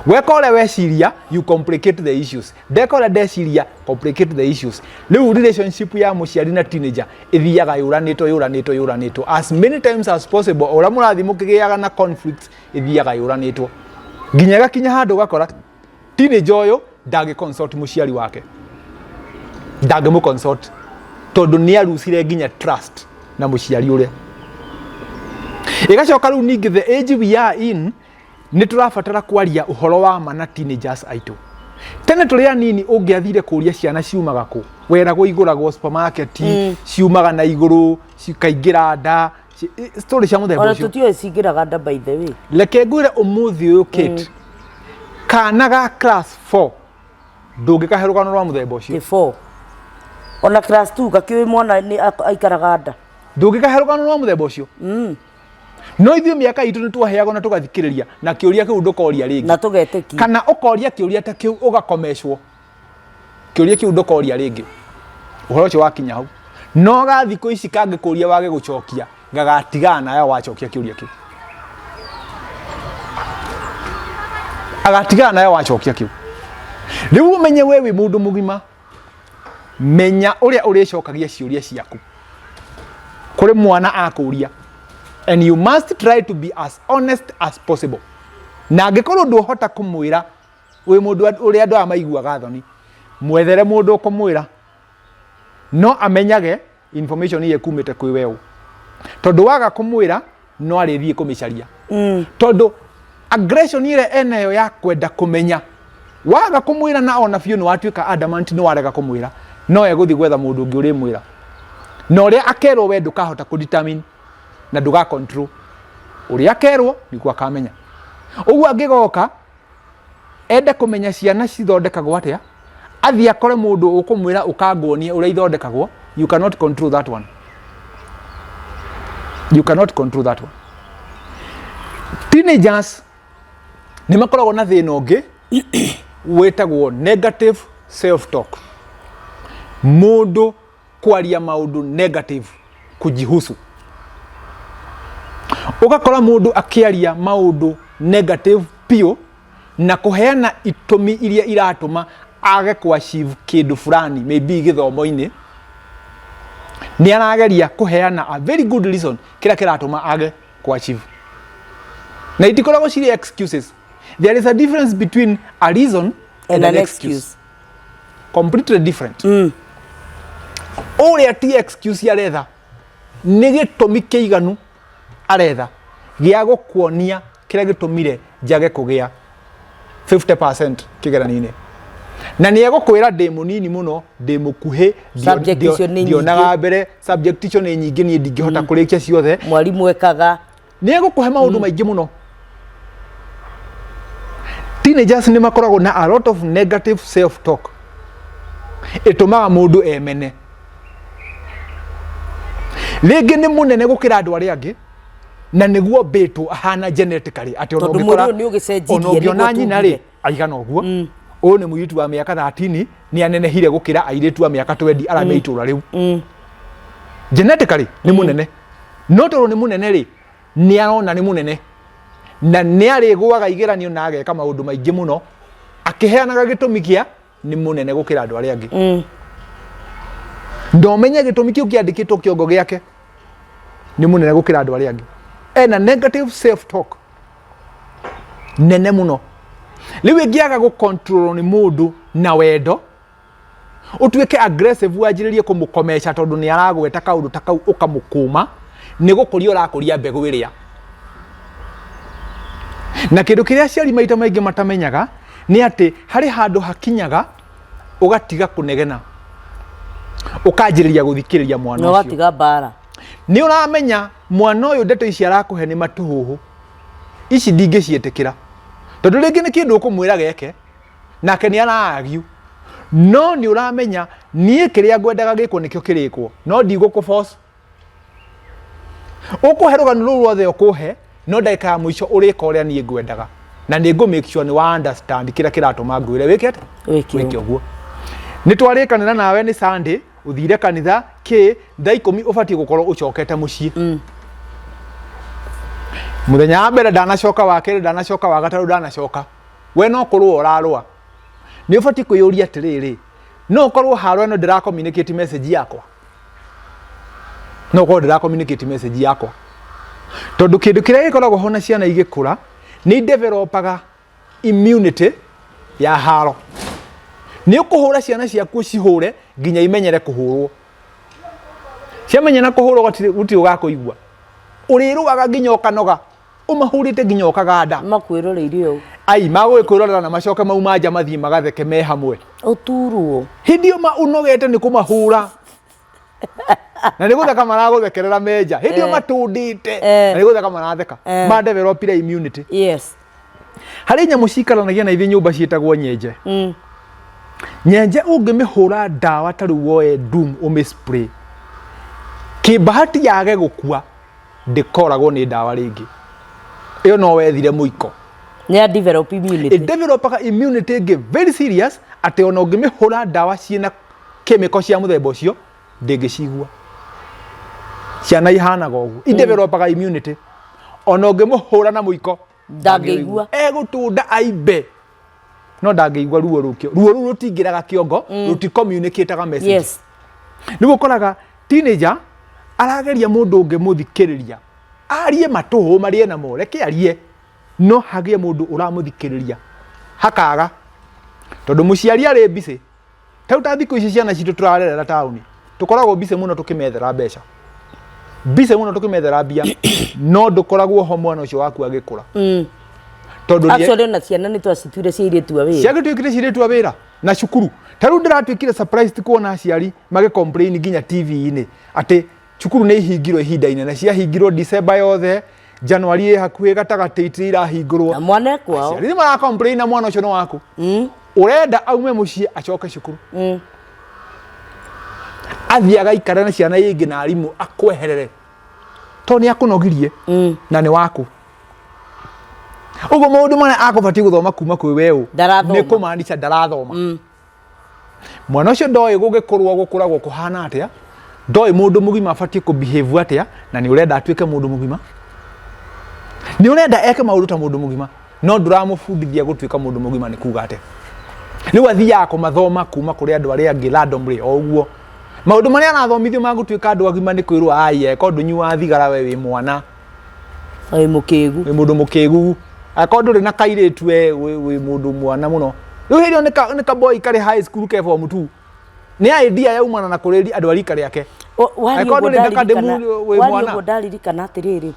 Weka ũrĩa weciria, you complicate the issues. Ndeka ũrĩa ndeciria, complicate the issues. Rĩu relationship ya mũciari na teenager ĩthiaga yũranĩtwo, yũranĩtwo, yũranĩtwo as many times as possible. Ũrĩa mũrathiĩ mũkĩgĩaga na conflicts, ĩthiaga yũranĩtwo nginya ĩgakinya handũ ũgakora teenager ũyũ ndangĩ consult mũciari wake, ndangĩmũ consult, tondũ nĩ arucire nginya trust na mũciari ũrĩa. Ĩgacoka rĩu ningĩ the age we are in, nĩ tũrabatara kwaria ũhoro wa ma na teenagers aitũ. Tene tũrĩ anini, ũngĩathire kũria ciana ciumaga kũ, weragwo igũragwo supermarket, ciumaga na igũrũ cikaingĩra nda, story cia mũthemba ona ũcio. Tũtiũĩ cingĩraga nda, by the way. Reke ngwĩre, ũmũthĩ ũyũ, Kate, kana ga class 4 ndũngĩkahe rũgano rwa mũthemba ũcio. Before ona class 2 gakĩũĩ mwana nĩ aikaraga nda. Ndũngĩkahe rũgano rwa mũthemba ũcio. No ithuĩ mĩaka itũ nĩ twaheagwo na tũgathikĩrĩria, na kĩũria kĩu ndũkoria rĩngĩ. Na tũgetĩkia. Kana ũkoria kĩũria ta kĩu ũgakomeshwo, kĩũria kĩu ndũkoria rĩngĩ, ũhoro ũcio wakinya hau. No ga thikũ ici kangĩkũria wage gũcokia, gagatigana nawe. Wacokia kĩũria kĩu, agatigana nawe. Wacokia kĩu, rĩu ũmenye we wĩ mũndũ mũgima. Menya ũrĩa ũrĩcokagia ciũria ciaku kũrĩ mwana akũria, and you must try to be as honest as possible. Na angĩkorwo ndũhota kũmwĩra, wĩ mũndũ ũrĩa andũ aya maiguaga thoni, mwethere mũndũ ũkũmwĩra, no amenyage information iye kumĩte kwĩ weũ, tondũ waga kũmwĩra no arĩthiĩ kũmĩcaria, tondũ aggression ĩrĩa enayo ya kwenda kũmenya Waga kũmwĩra na ona biũ nĩ watuĩka adamant nĩ warega kũmwĩra, no egũthiĩ gwetha mũndũ ũngĩ ũrĩmwĩra. Na ũrĩa akerwo we ndũkahota kũ determine na ndũga control. Ũrĩa akerwo nĩguo akamenya. Ũguo angĩgoka ende kũmenya ciana cithondekagwo atĩa, athiĩ akore mũndũ ũkũmwĩra ũkanguonie ũrĩa ithondekagwo, you cannot control that one. You cannot control that one. Teenagers nĩ makoragwo na thĩna ũngĩ wĩtagwo negative self talk. Mũndũ kwaria maũndũ negative kujihusu. Ũgakora mũndũ akĩaria maũndũ negative biũ na kũheana itũmi iria iratũma age kũ achieve kĩndũ fulani maybe gĩthomo-inĩ, nĩ arageria kũheana a very good reason kĩrĩa kĩratũma age kũ achieve. Na itikoragwo cirĩ excuses. There is a difference between a reason and an excuse. Completely different. Ũrĩa ti excuse aretha nĩ gĩtũmi kĩiganu aretha gĩa gũkuonia kĩrĩa gĩtũmire njage kũgĩa 50% kĩgeranio-inĩ, na nĩ egũkwĩra ndĩ mũnini mũno, ndĩ mũkuhĩ, Subject icio nĩ nyingĩ. Ndionaga mbere, subject icio nĩ nyingĩ, niĩ ndingĩhota kũrĩkia ciothe. Mwarimũ ekaga. Nĩ egũkũhe maũndũ maingĩ mũno. Teenagers nĩ makoragwo na a lot of negative self talk ĩtũmaga mũndũ emene. Rĩngĩ nĩ mũnene gũkĩra andũ arĩa angĩ na nĩguo mbĩtwo ahana genetically atĩ ona Tondũ ũngĩkora mwĩrĩ ũyũ nĩ ũgĩcenjirie, ona ũngĩona nĩguo nyina rĩ tugire. aigana ũguo, ũyũ nĩ mũirĩtu wa mĩaka 13, nĩ anenehire gũkĩra airĩtu a mĩaka 20 arĩa me itũra rĩu. Genetically nĩ mũnene, no tondũ nĩ mũnene rĩ, nĩ arona nĩ mũnene na nĩ arĩgũaga igeranio na ageka maũndũ maingĩ mũno akĩheanaga gĩtũmi kĩa nĩ mũnene gũkĩra andũ arĩa angĩ. Ndomenye gĩtũmi kĩu kĩandĩkĩtwo kĩongo gĩake nĩ mũnene gũkĩra andũ arĩa angĩ. Ena negative self talk nene mũno. Rĩu ĩngĩaga gũ nĩ mũndũ na wendo, ũtuĩke aggressive, wanjĩrĩrie kũmũkomeca tondũ nĩ aragweta kaũndũ ta kau, ũkamũkũma, nĩ gũkũria ũrakũria mbegũ ĩrĩa. Na kĩndũ kĩrĩa aciari maita maingĩ matamenyaga nĩ atĩ harĩ handũ hakinyaga ũgatiga kũnegena, ũkanjĩrĩria gũthikĩrĩria mwana Na ũcio. Ũgatiga mbara. Nĩ ũramenya mwana ũyũ ndeto ici arakũhe nĩ matũhũhũ, ici ndingĩciĩtĩkĩra, tondũ rĩngĩ nĩ kĩndũ ũkũmwĩra geke nake nĩ araagiu, no nĩ ũramenya niĩ kĩrĩa ngwendaga gĩkwo nĩkĩo kĩrĩkwo, no ndigũkũ force. Ũkũhe rũgano rũu ruothe ũkũhe, no ndagĩka ya mũico ũrĩka ũrĩa niĩ ngwendaga, na nĩ ngũ make sure nĩ wa understand kĩrĩa kĩratũma ngwĩre wĩke atĩa. Wĩke. Wĩke ũguo. Nĩ twarĩkanĩra nawe nĩ Sunday ũthire kanitha kĩ thaa 10, ũbatiĩ gũkorwo ũcokete mũciĩ. Mũthenya wa mbere ndanacoka, wa kerĩ ndanacoka, wa gatatũ ndanacoka, we no kũrũa ũrarũa. Nĩ ũbatiĩ kwĩyũria atĩrĩrĩ, no ũkorwo haro ĩno ndĩra communicate message yakwa, no ũkorwo ndĩra communicate message yakwa, tondũ kĩndũ kĩrĩa gĩkoragwo ho na ciana igĩkũra nĩ developaga immunity ya haro. Nĩ ũkũhũra ciana ciaku, ũcihũre nginya imenyere kũhũrwo. Ciamenyera kũhũrwo, gũtirĩ ũgakũigua. Ũrĩrũaga nginya ũkanoga, ũmahũrĩte nginya ũkaganda. Makwĩroreire ũũ. Ai magũgĩkwĩrorera na macoke mauma nja mathiĩ magatheke me hamwe. Ũturwo. Hĩndĩ ĩyo ma ũnogete nĩ kũmahũra na nĩ gũtheka maragũthekerera menja, hĩndĩ ĩyo matũndĩte na nĩ gũtheka maratheka. Ma developire immunity. Harĩ nyamũ cikaranagia na ithuĩ nyũmba ciĩtagwo nyenje. Nyenje ũngĩmĩhũra ndawa ta rĩu woe Doom ũmĩ spray, kĩmbahati yage gũkua, ndĩkoragwo nĩ ndawa rĩngĩ. Ĩyo no wethire mũiko. Nĩ ya develop immunity. Ĩdevelopaga immunity ĩngĩ very serious atĩ ona ũngĩmĩhũra ndawa ciĩna chemical cia mũthemba ũcio ndĩngĩcigua. Ciana ihanaga ũguo, idevelopaga immunity, ona ũngĩmũhũra na mũiko Ndangĩigua. Egũtũnda aimbe no ndangĩigua ruo rũkĩo. Ruo rũu rũtingĩraga kĩongo, rũticommunicataga message. Nĩguo ũkoraga teenager arageria mũndũ ũngĩmũthikĩrĩria arie matũhũ marĩe namo, reke arie, no hagĩe mũndũ ũramũthikĩrĩria. Hakaga tondũ mũciari arĩ busy. Ta rĩu ta thikũ ici ciana citũ tũrarerera taũni, tũkoragwo busy mũno tũkĩmethera mbeca, busy mũno tũkĩmethera mbia, no ndũkoragwo ho mwana ũcio waku agĩkũra. Tondũ Actually ona ciana nĩ twacituire cia airĩtu a wĩra. Ciagĩtuĩkire ciirĩtu a wĩra na cukuru. Ta rĩu ndĩratuĩkire surprised kuona aciari magĩ complain nginya TV-inĩ atĩ cukuru nĩ ihingirwo ihinda inene. Ciahingirwo December yothe, January ĩ hakuhĩ gatagatĩ itirĩ irahingũrwo. Na mwana e kwao. Aciari nĩ mara complain na mwana ũcio nĩ waku. Ũrenda aume mũciĩ acoke cukuru. Athiĩ agaikare na ciana ingĩ na arimũ akweherere. Tondũ nĩ akũnogirie na nĩ waku. Ũguo maũndũ marĩa akũbatiĩ gũthoma kuma kwĩ we ũ Ndarathoma. nĩ kũmaanisha ndarathoma. Mwana ũcio ndoĩ gũgĩkũrwo gũkũragwo kũhana atĩa, ndoĩ mũndũ mũgima abatiĩ kũ behave atĩa, na nĩ ũrenda atuĩke mũndũ mũgima. Nĩ ũrenda eke maũndũ ta mũndũ mũgima, no ndũramũbundithia gũtuĩka mũndũ mũgima nĩ kuga atĩa. Rĩu athiaga kũmathoma kuma kũrĩ andũ arĩa angĩ randomly o ũguo. Maũndũ marĩa arathomithio ma gũtuĩka andũ agima nĩ kwĩrwo aya, ko ndũnyuaga thigara we wĩ mwana. Wĩ mũkĩgu. Wĩ mũndũ mũkĩgu. Akorwo ndũrĩ na kairĩtu we wĩ mũndũ mwana mũno. Rĩu hĩndĩ ĩyo nĩ kaboi karĩ high school ke form 2. Nĩ idea yaumana na kũrĩ andũ a rika rĩake. Waria ũguo ndaririkana atĩrĩrĩ,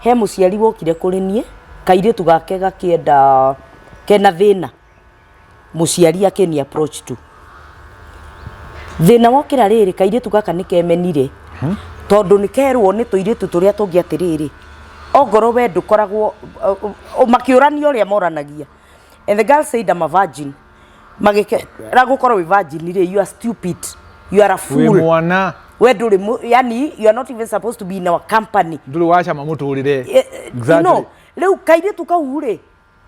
he mũciari wokire kũrĩ niĩ, kairĩtu gake gakĩenda kena thĩna. Mũciari akĩni approach tu. Thĩna wokĩra rĩrĩ, kairĩtu gaka nĩ kemenire tondũ nĩ kerwo nĩ tũirĩtu tũrĩa tũngĩ atĩrĩrĩ, ongorwo we ndũkoragwo, makĩũrania ũrĩa moranagia. And the girl said I'm a virgin. Magĩkera gũkorwo wĩ virgin rĩ, you are stupid, you are a Wĩ fool. mwana. We ndũrĩ, yani you are not even supposed to be in our company. Ndũrĩ wacama mũtũrĩre. You know, rĩu kairĩtu kau rĩ,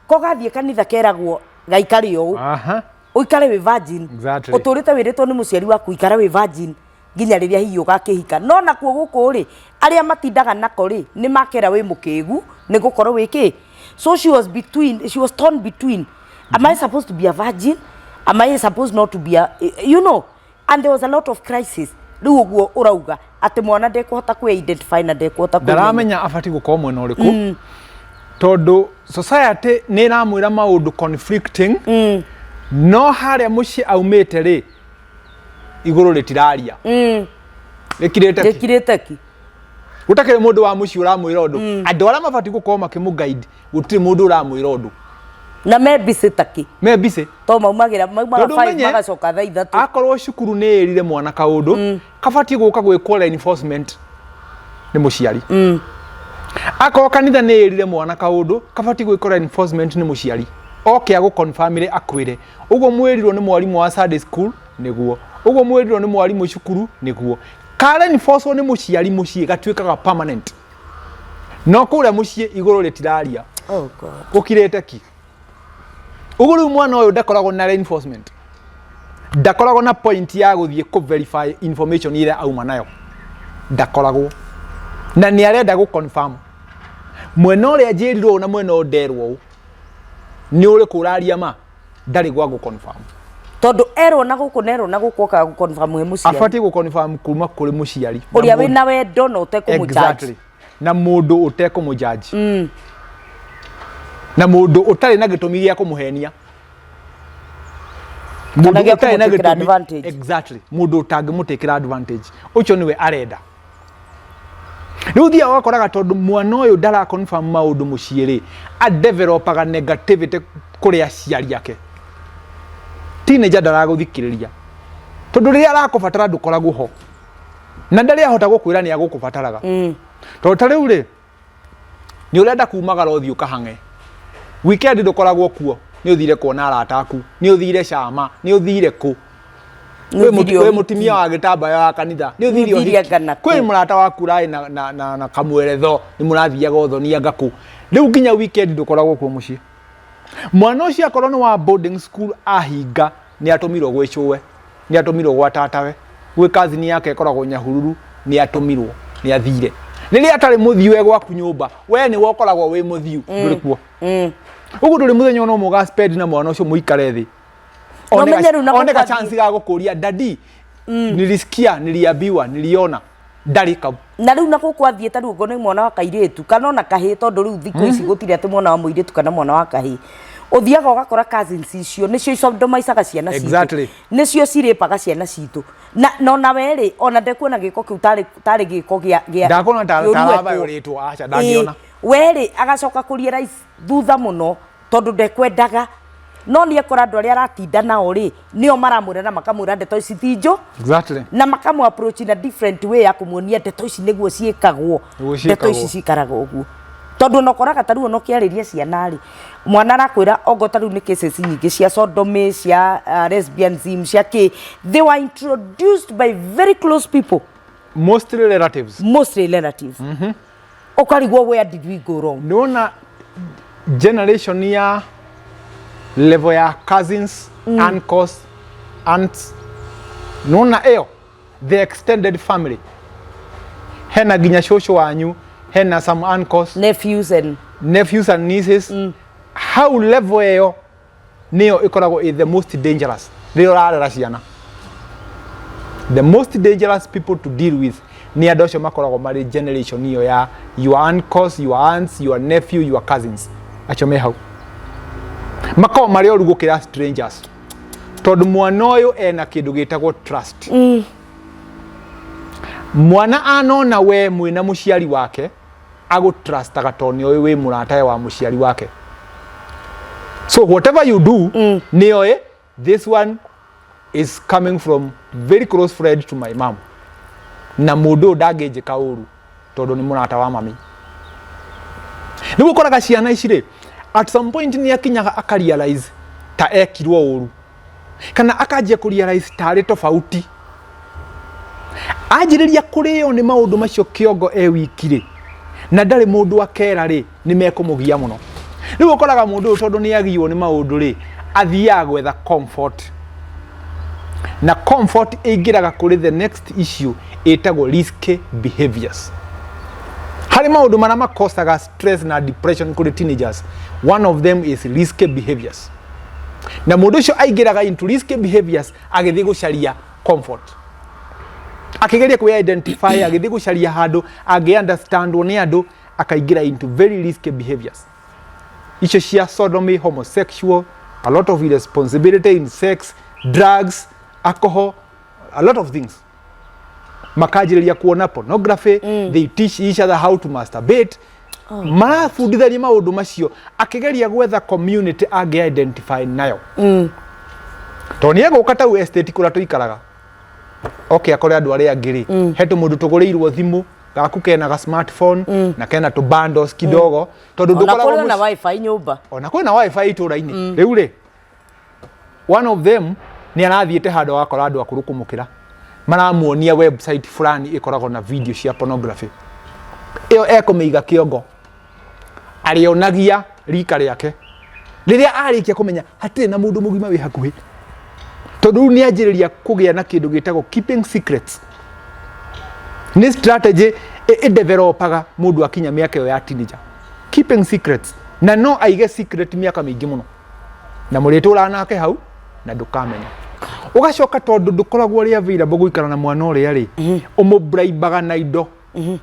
ko gathiĩ kanitha keragwo gaikare ũũ. Ũikare wĩ virgin. Ũtũrĩte wĩrĩtwo nĩ mũciari waku ikara wĩ virgin nginya rĩrĩa hihi ũgakĩhika. No nakuo gũkũ rĩ, arĩa matindaga nako rĩ, nĩ makera wĩ mũkĩgu nĩ gũkorwo wĩ kĩ. So she was between, she was torn between. Am I supposed to be a virgin? Am I supposed not to be a, you know? And there was a lot of crisis. Rĩu ũguo ũrauga atĩ mwana ndekũhota kwĩ identify na ndekũhota kwĩmenya. Ndaramenya abatiĩ gũkorwo mwena ũrĩkũ tondũ society nĩ ĩramwĩra maũndũ conflicting no harĩa mũciĩ aumĩte rĩ igũrũ rĩtiraria rĩkirĩte ki. Rĩkirĩte ki. Gũtakĩrĩ mũndũ wa mũciĩ ũramwĩra ũndũ. Andũ arĩa mabatiĩ gũkorwo makĩmũ guide gũtirĩ mũndũ ũramwĩra ũndũ. Na me busy ta kĩ? Me busy. To maumagĩra maumaga Tondũ 5 ũmenye, magacoka thaa 3. Akorwo cukuru nĩ ĩrire mwana kaũndũ, kabatiĩ gũka gwĩkwo reinforcement nĩ mũciari. Akorwo kanitha nĩ ĩrire mwana kaũndũ, kabatiĩ gwĩkwo reinforcement nĩ mũciari. Oke agũ confirm akwĩre. Ũguo mwĩrirwo nĩ mwarimũ wa Sunday school nĩguo. Ũguo mwĩrirwo nĩ mwarimũ cukuru nĩguo. Ka reinforce nĩ mũciari mũciĩ gatuĩkaga permanent. No kũrĩa mũciĩ igũrũ rĩtiraria. Oh God. Gũkirĩte ki. Ũguo rĩu mwana ũyũ ndakoragwo na reinforcement. Ndakoragwo na point ya gũthiĩ kũ verify information ĩrĩa auma nayo. Ndakoragwo. Na nĩ arenda gũ confirm. Mwena ũrĩa njĩrirwo ũũ na mwena ũyũ nderwo ũũ. Nĩ ũrĩkũ ũraria ma? Ndarĩ gwa gũ confirm. Tondũ erwo na gũkũ na erwo na gũkũ okaga gũ confirm he mũciari. Abatiĩ gũ confirm kuma kũrĩ mũciari. Ũrĩa wĩna wendo na ũtekũmũ judge. Exactly. Na mũndũ ũtekũmũ judge. Na mũndũ ũtarĩ na gĩtũmi gĩa kũmũhenia. Kana gĩa Mũndũ ũtarĩ na kũmũtĩkĩra gĩtũmi. advantage. Exactly. Mũndũ ũtangĩmũtĩkĩra advantage. Ũcio nĩwe arenda. Rĩu ũthiaga ũgakoraga tondũ mwana ũyũ ndara confirm maũndũ mũciĩ rĩ, a developaga negativity kũrĩ aciari ake. Teenager ndaragũthikĩrĩria. Tondũ rĩrĩa arakũbatara ndũkoragwo ho. Na ndarĩ ahota gũkwĩra nĩ agũkũbataraga. Tondũ ta rĩu rĩ, nĩ ũrenda kumagara ũthiĩ ũkahang'e. Weekend ndũkoragwo kuo, nĩ ũthire kuona arata aku, nĩ ũthire cama, nĩ ũthire kũ. Nĩ ũthire Wĩ ũhiki. mũtumia wa gĩtambaya wa kanitha, nĩ ũthire Nĩ ũthire ũhiki. anga na kũ. Kwĩ mũrata waku ũrarĩ na kamweretho, nĩ mũrathiaga ũthoni anga kũ. Rĩu nginya weekend ndũkoragwo kuo mũciĩ. Mwana ũcio akorwo nĩ wa boarding school ahinga, nĩ atũmirwo gwĩ cũwe, nĩ atũmirwo gwa tatawe, gwĩ cousin yake ĩkoragwo Nyahururu, nĩ atũmirwo, nĩ athire. Rĩrĩa atarĩ mũthiu e gwaku nyũmba, we nĩwe ũkoragwo wĩ mũthiu, ndũrĩ kuo. Ũguo ndũrĩ mũthenya ona ũmwe ũga spend na mwana ũcio mũikare thĩ. Na ũmenye rĩu na One ka gũkũ chance ga gũkũria daddy, nilisikia, niliambiwa, niliona. Ndarĩ kau. Na rĩu na gũkũ athiĩ ta rĩu okorwo nĩ mwana wa kairĩtu kana ona kahĩĩ, tondũ rĩu thikũ ici gũtirĩ atĩ mwana wa mũirĩtu kana mwana wa kahĩĩ. Ũthiaga ũgakora cousins icio nĩcio icondomaicaga ciana citũ. Nĩcio cirĩpaga ciana citũ. Na ona we rĩ, ona ndekuona gĩko kĩu tarĩ gĩko gĩa Ndakuona kĩũru ekwo. taravayoretwo, aca, ndangĩona. We rĩ, agacoka kũ realize thutha mũno Tondũ ndekwendaga, no nĩ ekora andũ arĩa aratinda nao rĩ, nĩo maramwĩra na makamwĩra ndeto ici ti njũ. Na makamũ approach in a different way ya kũmuonia ndeto ici nĩguo ciĩkagwo. Nĩguo Ndeto ciĩkagwo. ici cikaraga ũguo, tondũ ona ũkoraga ta rĩu ona ũkĩarĩria ciana rĩ, mwana arakwĩra ongo ta rĩu nĩ cases nyingĩ cia sodomy, cia lesbianism, cia kĩ, they were introduced by very close people. Mostly relatives. Mostly relatives. Ũkarigwo, where did we go wrong? Nĩwona generation ya level ya cousins, uncles, aunts, nĩwona ĩyo the extended family, hena nginya cũcũ wanyu, hena some uncles, nephews and nephews and nieces, hau level ĩyo nĩyo ĩkoragwo ĩ the most dangerous rĩrĩa ũrarera ciana. The most dangerous people to deal with nĩ andũ acio makoragwo marĩ generation ĩyo ya your uncles, your aunts, your nephew, your cousins. Acio me hau makoragwo marĩ oru gũkĩra strangers, tondũ mwana ũyũ ena kĩndũ gĩtagwo trust. Mwana anona we mwĩna mũciari wake, agũtrustaga tondũ nĩoĩ wĩ mũratawe wa mũciari wake. So whatever you do, nĩoĩ this one is coming from very close friend to my mom, na mũndũ ũyũ ndangĩnjĩka ũru tondũ nĩ mũrata wa mami. Rĩu ũkoraga ciana ici rĩ, at some point nĩ akinyaga akarealize ta ekirwo ũru, kana akanjia kũrealize tarĩ tofauti, anjĩrĩria kũrĩo nĩ maũndũ macio kĩongo e wiki rĩ, na ndarĩ mũndũ akera rĩ, nĩ mekũmũgia mũno. Rĩu ũkoraga mũndũ ũyũ, tondũ nĩ agiywo nĩ maũndũ rĩ, athiaga gwetha comfort, na comfort ĩingĩraga kũrĩ the next issue ĩtagwo risky behaviors. Harĩ maũndũ marĩa makosaga stress na depression kũrĩ teenagers, one of them is risky behaviors. Na mũndũ ũcio aingĩraga into risky behaviors agĩthiĩ gũcaria comfort, akĩgeria kwĩ identify, agĩthiĩ gũcaria handũ angĩ understandwo nĩ andũ, akaingĩra into very risky behaviors icio cia sodomy, homosexual, a lot of irresponsibility in sex, drugs, alcohol, a lot of things. Makanjĩrĩria kuona pornography. They teach each other how to masturbate. Marabundithania maũndũ macio akĩgeria gwetha community angĩ identify nayo, tondũ nĩ egũka tau estate kũrĩa tũikaraga, oke akore andũ arĩa angĩ rĩ, he tũmũndũ tũgũrĩirwo thimũ gaku kena ga smartphone na kena tũ bundles kidogo, tondũ Ona ndũkoragwo kũrĩ na mũciĩ- wifi nyũmba. Ona kwĩna wifi itũra-inĩ. Rĩu rĩ, one of them nĩ arathiĩte handũ agakora andũ akũrũ kũmũkĩra, maramuonia website fulani ĩkoragwo na video cia pornography. Ĩyo ekũmĩiga kĩongo, arĩonagia rika rĩake rĩrĩa arĩkia kũmenya hatirĩ na mũndũ mũgima wĩ hakuhĩ, tondũ rĩu nĩ anjĩrĩria kũgĩa na kĩndũ gĩtagwo keeping secrets. Nĩ strategy ĩdevelopaga mũndũ akinya mĩaka ĩyo ya teenager, keeping secrets, na no aige secret mĩaka mĩingĩ mũno, na mũrĩtũraga nake hau na ndũkamenya. Ũgacoka, tondũ ndũkoragwo ũrĩ available gũikara na mwana ũrĩa rĩ, ũmũbraibaga na indo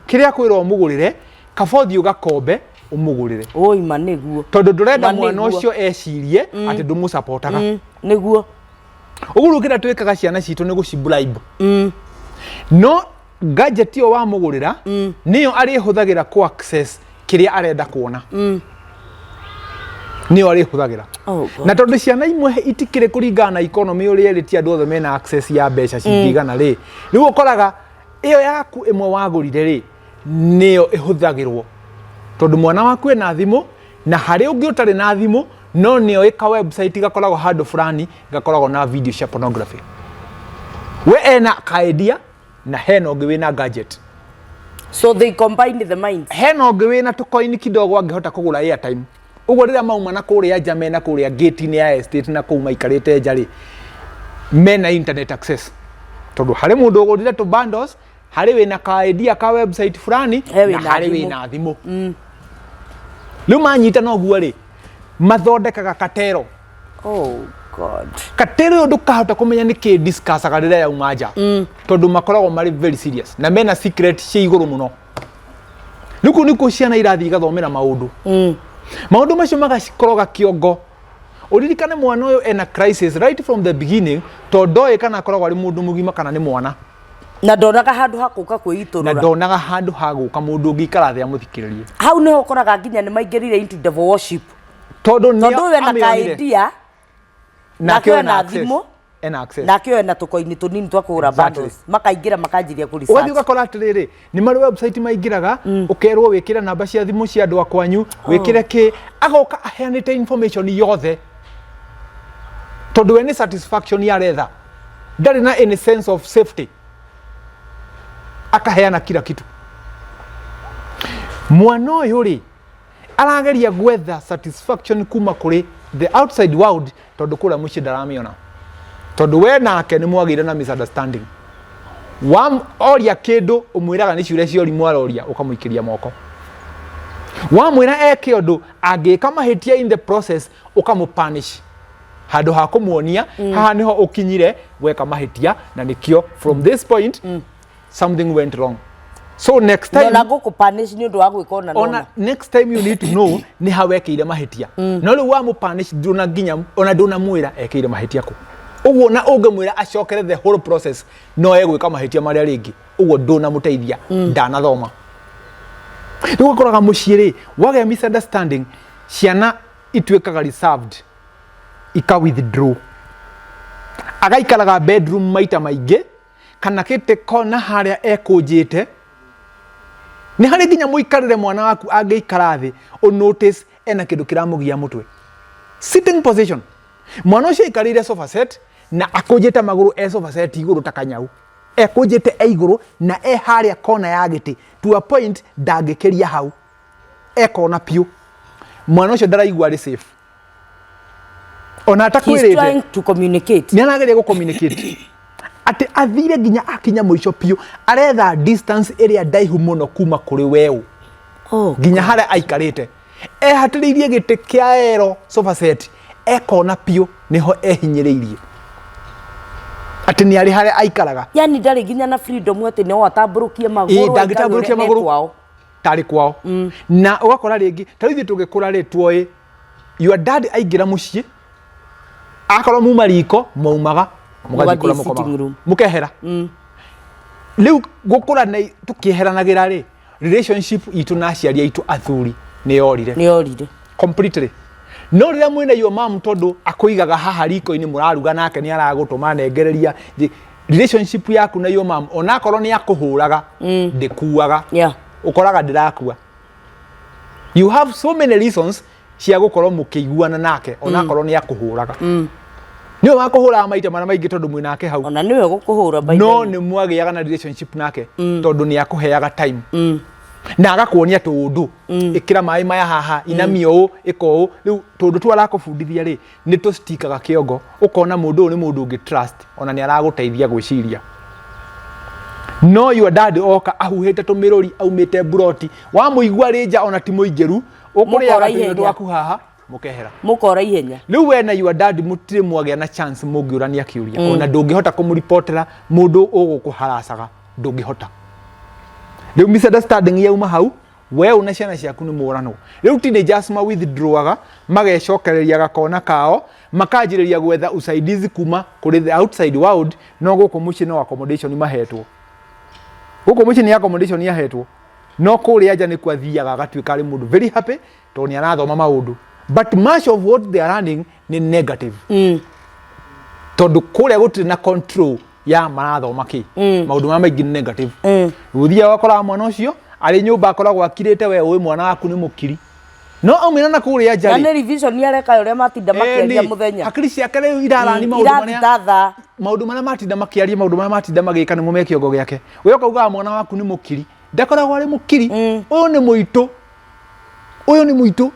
kĩrĩa kwĩra ũmũgũrĩre, kaba ũthiĩ ũgakombe ũmũgũrĩre. Oi, ma nĩguo. Tondũ ndũrenda Ma mwana nĩguo. ũcio ecirie atĩ ndũmũcapotaga. Nĩguo. Ũguo rĩu kĩrĩa twĩkaga ciana citũ nĩ gũcibribe, no gadget ĩyo wamũgũrĩra nĩyo arĩhũthagĩra kũ access kĩrĩa arenda kuona, nĩyo arĩhũthagĩra. Oh, God. Na tondũ ciana imwe itikĩrĩ, kũringana na economy ũrĩa ĩrĩ, ti andũ othe mena access ya mbeca cingĩigana rĩ, rĩu ũkoraga ĩyo yaku ĩmwe wagũrire rĩ, nĩyo ĩhũthagĩrwo, tondũ mwana waku ena thimũ na harĩ ũngĩ ũtarĩ na thimũ, no nĩyo ĩka website gakoragwo handũ fulani gakoragwo na video cia pornography. We ena kaendia na hena ũngĩ wĩna gadget. So they combine the minds. Hena ũngĩ wĩna tũkoini kidogo angĩhota kũgũra airtime. Ũguo rĩrĩa mauma na kũrĩa nja, mena kũrĩa gate-inĩ ya estate na kũu maikarĩte nja rĩ, mena internet access, tondũ harĩ mũndũ ũgũrire tũ bundles, harĩ wĩna ka idea ka website fulani, He na wĩna harĩ thimũ. wĩna thimũ. Rĩu manyitana ũguo rĩ, mathondekaga katero. Oh God. Katero ĩyo ndũkahota kũmenya nĩ kĩ discussaga rĩrĩa yauma nja, tondũ makoragwo marĩ very serious na mena secret cia igũrũ mũno. Rĩu kũu nĩkuo ciana irathiĩ igathomera maũndũ, maũndũ macio magacikoroga kĩongo. Ũririkane mwana ũyũ ena crisis right from the beginning, tondũ ndoĩ kana akoragwo arĩ mũndũ mũgima kana nĩ mwana. Na ndonaga handũ ha kũka Na kwĩitũrũra. Ndonaga handũ ha gũka mũndũ ũngĩikara thĩ amũthikĩrĩrie. Hau nĩho ũkoraga nginya nĩ maingĩrire into devil worship. Tondũ nĩ Tondũ ũyũ ena amĩonire. ka idea. Nake Nake ena ena access. thimũ. Ena access. Nake ena tũkoini tũnini twa kũgũra bundles, makaingĩra makanjiria kũ Ũgathiĩ research. ũgakora atĩrĩrĩ, nĩ marĩ website maingĩraga, ũkerwo wĩkĩre namba cia thimũ cia andũ a kwanyu, wĩkĩre kĩ, agoka aheanĩte information yothe, tondũ we nĩ satisfaction aretha, ndarĩ na any sense of safety, akaheana kila kitu. Mwana ũyũ rĩ, arageria gwetha satisfaction kuma kũrĩ the outside world, tondũ kũrĩa mũciĩ ndaramĩona, tondũ we nake nĩ mwagĩire na misunderstanding. Oria kĩndũ ũmwĩraga nĩ ciũria cia ũrimũ aroria, ũkamũikĩria moko. Wamwĩra eke ũndũ, angĩka mahĩtia in the process, ũkamũpunish handũ ha kũmuonia haha nĩho ũkinyire weka mahĩtia, na nĩkĩo from this point something went wrong, so next time Ona ngũkũ punish nĩ ũndũ wa gwĩka ona ona nona. Next time you need to know nĩ ha wekĩire mahĩtia. No rĩu wamũ punish, ndũna nginya ona ndũnamwĩra ekĩire mahĩtia kũ. Ũguo na ũngĩmwĩra acokere the whole process, no egwĩka mahĩtia marĩa rĩngĩ. Ũguo ndũnamũteithia, ndanathoma. Rĩu ũkoraga mũciĩ rĩ wagĩa misunderstanding, ciana ituĩkaga reserved, ika withdraw, agaikaraga bedroom maita maingĩ kana gĩtĩ kona harĩa ekũnjĩte. Nĩ harĩ nginya mũikarĩre mwana waku angĩikara thĩ, ũ notice ena kĩndũ kĩramũgia mũtwe. Sitting position, mwana ũcio aikarĩire sofa set na akũnjĩte magũrũ e sofa set igũrũ ta kanyau, ekũnjĩte e igũrũ na e harĩa kona ya gĩtĩ to a point ndangĩkĩria hau, ekona piũ. Mwana ũcio ndaraigua arĩ safe ona He's atakwĩrĩte. Trying to communicate. Nĩ arageria gũ communicate atĩ athire nginya akinya mũico piũ, aretha distance ĩrĩa ndaihu mũno kuma kũrĩ weũ nginya harĩa aikarĩte, ehatĩrĩirie gĩtĩ kĩa ero sofa set, ekona piũ, nĩho ehinyĩrĩirie atĩ nĩ arĩ harĩa aikaraga. Yani ndarĩ nginya na freedom atĩ no atambũrũkie magũrũ. Ĩĩ, ndangĩtambũrũkia aikare ũrĩa magũrũ. kwao. Tarĩ kwao. Na ũgakora rĩngĩ ta rĩu ithuĩ tũgĩkũra rĩ, tuoĩ your dad aingĩra mũciĩ, akorwo muma riko, maumaga mũgathiĩ Mũgathiĩ kũrĩa sitting mũkomaga. Room. Mũkehera. Rĩu gũkũra na tũkĩeheranagĩra rĩ, relationship itũ na aciari aitũ athuri nĩ yorire. Nĩ orire. Completely. No rĩrĩa mwĩna your mom, tondũ akũigaga haha riko-inĩ mũraruga nake, nĩ aragũtũma nengereria relationship yaku na your mom, onakorwo nĩ akũhũraga, ndĩkuaga. Ũkoraga ndĩrakua. You have so many reasons cia gũkorwo mũkĩiguana nake, onakorwo nĩ akũhũraga. Nĩwe wakũhũraga maita marĩa maingĩ tondũ mwĩ nake hau. Ona nĩwe gũkũhũra by the No way. nĩ mwagĩaga na relationship nake tondũ nĩ akũheaga time na agakuonia tũũndũ, ĩkĩra maĩ maya haha, inamia ũũ, ĩka ũũ. Rĩu tũũndũ tu arakũbundithia rĩ, nĩ tũstikaga kĩongo, ũkona mũndũ ũyũ nĩ mũndũ ũngĩ trust, ona nĩ aragũteithia gwĩciria. No your dad oka ahuhĩte tũmĩrũri, aumĩte mburoti, wamũigua rĩ nja, ona ti mũingĩru, ũkũrĩaga Mũkora tũirio ihenya. twaku haha, mũkehera. Mũkora ihenya. Rĩu we na your dad mũtirĩ mwagĩa na chance mũngĩũrania kĩũria. Ona ndũngĩhota kũmũripotera mũndũ ũgũkũharacaga, ndũngĩhota. Rĩu misunderstanding yauma hau, we una ciana ciaku nĩ mũranwo. Rĩu teenagers ma withdrawaga, magecokereria gakona kao, makanjĩrĩria gwetha usaidizi kuma kũrĩ the outside world. No gũkũ mũciĩ no accommodation mahetwo, gũkũ mũciĩ nĩ accommodation ahetwo, no kũrĩa nja nĩkuo athiaga agatuĩka arĩ mũndũ very happy tondũ nĩ arathoma maũndũ, but much of what they are learning nĩ negative, tondũ kũrĩa gũtirĩ na control ya marathoma kĩ. Maũndũ marĩa maingĩ nĩ negative. Ũthiaga ũgakoraga mwana ũcio arĩ nyũmba akoragwo akirĩte, we ũĩ mwana waku nĩ mũkiri, no aumĩra na kũrĩa nja Na rĩ, nĩ revision areka ũrĩa matinda makĩaria ĩni, mũthenya. Hakiri ciake rĩu irarani maũndũ Irathi marĩa ta thaa. Maũndũ marĩa matinda makĩaria, maũndũ marĩa matinda magĩka, nĩmo me kĩongo gĩake. We ũkaugaga mwana waku nĩ mũkiri, ndakoragwo arĩ mũkiri. Ũyũ nĩ mũitũ, ũyũ nĩ mũitũ,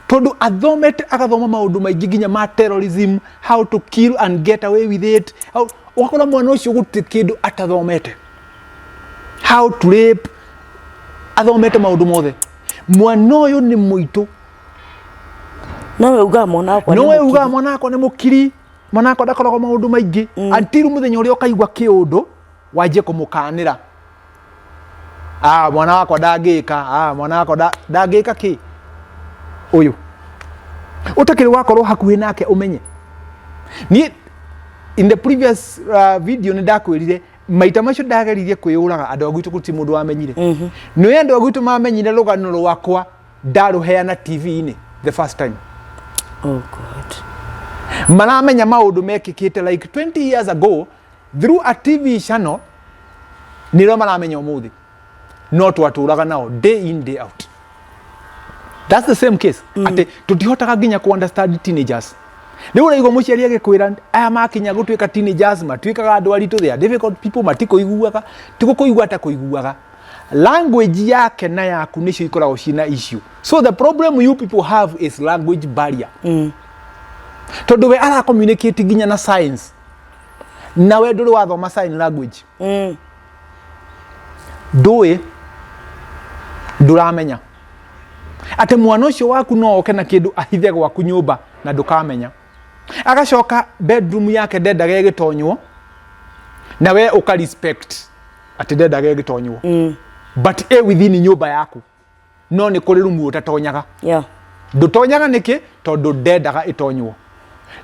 tondũ athomete, agathoma maũndũ maingĩ nginya ma terrorism, how to kill and get away with it. Ũgakora mwana ũcio gũtirĩ kĩndũ atathomete, how to rape, athomete maũndũ mothe. Mwana ũyũ nĩ mũitũ. Nowe ugaga mwana wakwa nĩ Nowe mũkiri. Ugaga mwana wakwa nĩ mũkiri, mwana wakwa ndakoragwo maũndũ maingĩ, until mũthenya ũrĩa ũkaigua kĩũndũ wanjie kũmũkanĩra, ah, mwana wakwa ndangĩka, ah, mwana wakwa ndangĩka kĩ. Ũyũ ũtakĩrĩ wakorwo hakuhĩ nake ũmenye. Niĩ in the previous video nĩ ndakwĩrire maita macio ndageririe kwĩyũraga, andũ a gwitũ gũtirĩ mũndũ wamenyire. Nĩ andũ a gwitũ mamenyire rũgano rwakwa ndarũheana TV-inĩ. the first time. Oh God. Maramenya maũndũ mekĩkĩte like 20 years ago through a TV channel, nĩrĩo maramenya ũmũthĩ, no twatũraga nao day in, day out. That's the same case, atĩ tũtihotaga nginya ku understand teenagers. Rĩu ũraigua mũciari agĩkwĩra, aya makinya gũtuĩka teenagers matuĩkaga andũ aritũ, they are difficult people, matikũiguaga. Tigũkũigua ta kũiguaga, language yake na yaku nĩcio ikoragwo ciĩna issue. So the problem you people have is language barrier, tondũ we ara communicate nginya na science, na we ndũrĩ wathoma sign language, ndũĩ, ndũramenya atĩ mwana ũcio waku no oke na kĩndũ ahithe gwaku nyũmba na ndũkamenya. Agacoka bedroom yake ndendaga ĩgĩtonywo, na we ũka respect atĩ ndendaga ĩgĩtonywo, but ĩ within nyũmba yaku, no nĩ kũrĩ rumu ũtatonyaga. Ndũtonyaga nĩkĩ? Tondũ ndendaga ĩtonywo.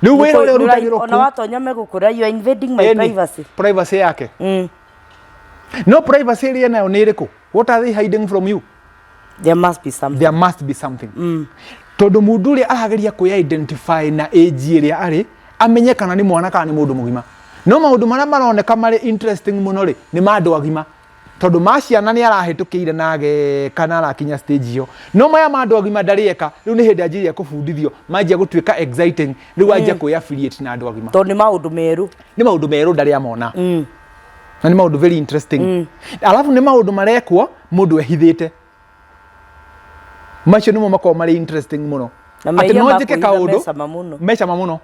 Rĩu wĩra ũrĩa ũrutagĩrwo Ona kũu watonya megũkũra, you are invading my Ĩni, privacy. Privacy yake. No privacy ĩrĩa nayo nĩ ĩrĩkũ? What are they hiding from you? There must be something. There must be something, tondũ mũndũ ũrĩa arageria kwĩ identify na age ĩrĩa arĩ, amenye kana nĩ mwana kana nĩ mũndũ mũgima. No maũndũ marĩa maroneka marĩ interesting mũno rĩ, nĩ ma andũ agima, tondũ ma ciana nĩ arahĩtũkĩire na ageka na arakinya stage ĩyo, no maya ma andũ agima ndarĩ eka. Rĩu nĩ hĩndĩ anjirie kũbundithio, manjia gũtuĩka exciting. Rĩu anjia kwĩ affiliate na andũ agima. Tondũ nĩ maũndũ merũ. Nĩ maũndũ merũ ndarĩ amona, na nĩ maũndũ very interesting. Alafu nĩ maũndũ marekwo mũndũ ehithĩte. Macio nĩmo makoragwo marĩ interesting mũno. Na Atĩ mehia no ma njĩke kũhitha kaũndũ me cama mũno. Me cama mũno,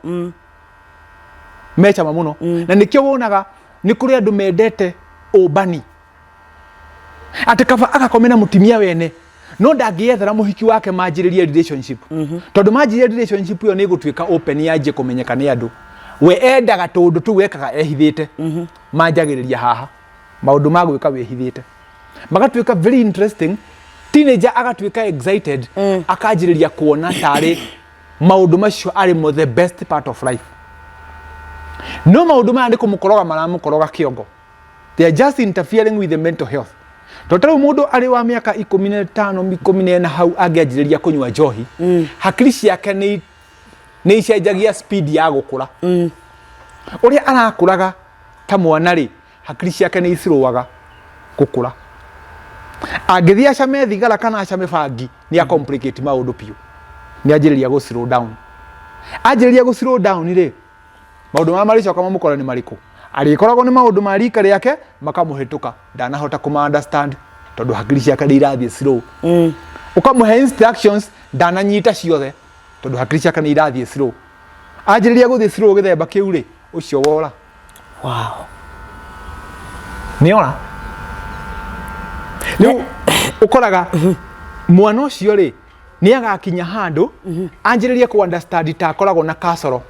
me cama mũno. Na nĩkĩo wonaga nĩ kũrĩ andũ mendete ũmbani, atĩ kaba agakome na mũtumia wene, no ndangĩethera mũhiki wake manjĩrĩrie relationship, tondũ manjĩrĩria relationship ĩyo nĩ ĩgũtuĩka open, yanjie kũmenyeka nĩ andũ. We endaga tũũndũ tũu ekaga ehithĩte. Manjagĩrĩria haha maũndũ ma gwĩka wĩhithĩte magatuĩka very interesting. Teenager agatuĩka excited, akanjĩrĩria kuona tarĩ maũndũ macio arĩ mo the best part of life. No maũndũ maya nĩ kũmũkoroga maramũkoroga kĩongo. They are just interfering with the mental health, tondũ ta rĩu mũndũ arĩ wa mĩaka 15, 14 hau, angĩanjĩrĩria kũnyua njohi, hakiri ciake nĩ icenjagia speed ya gũkũra. Ũrĩa arakũraga ta mwana rĩ, hakiri ciake nĩ icirũaga gũkũra. Angĩthiĩ acame thigara kana acame bangi, nĩ acomplicate maũndũ biũ. Nĩ anjĩrĩria gũ slow down. Anjĩrĩria gũ slow down rĩ, maũndũ marĩa marĩcoka mamũkore nĩ marĩkũ? Arĩkoragwo nĩ maũndũ ma rika rĩake makamũhĩtũka, ndanahota kũma understand tondũ hakiri ciake nĩ irathiĩ slow. Ũkamũhe instructions, ndananyita ciothe tondũ hakiri ciake nĩ irathiĩ slow. Anjĩrĩria gũthiĩ slow gĩthemba kĩu rĩ, ũcio wora. Nĩ ora. Rĩu ũkoraga mwana ũcio rĩ, nĩ agakinya handũ anjĩrĩrie kũ understand ta akoragwo na kasoro.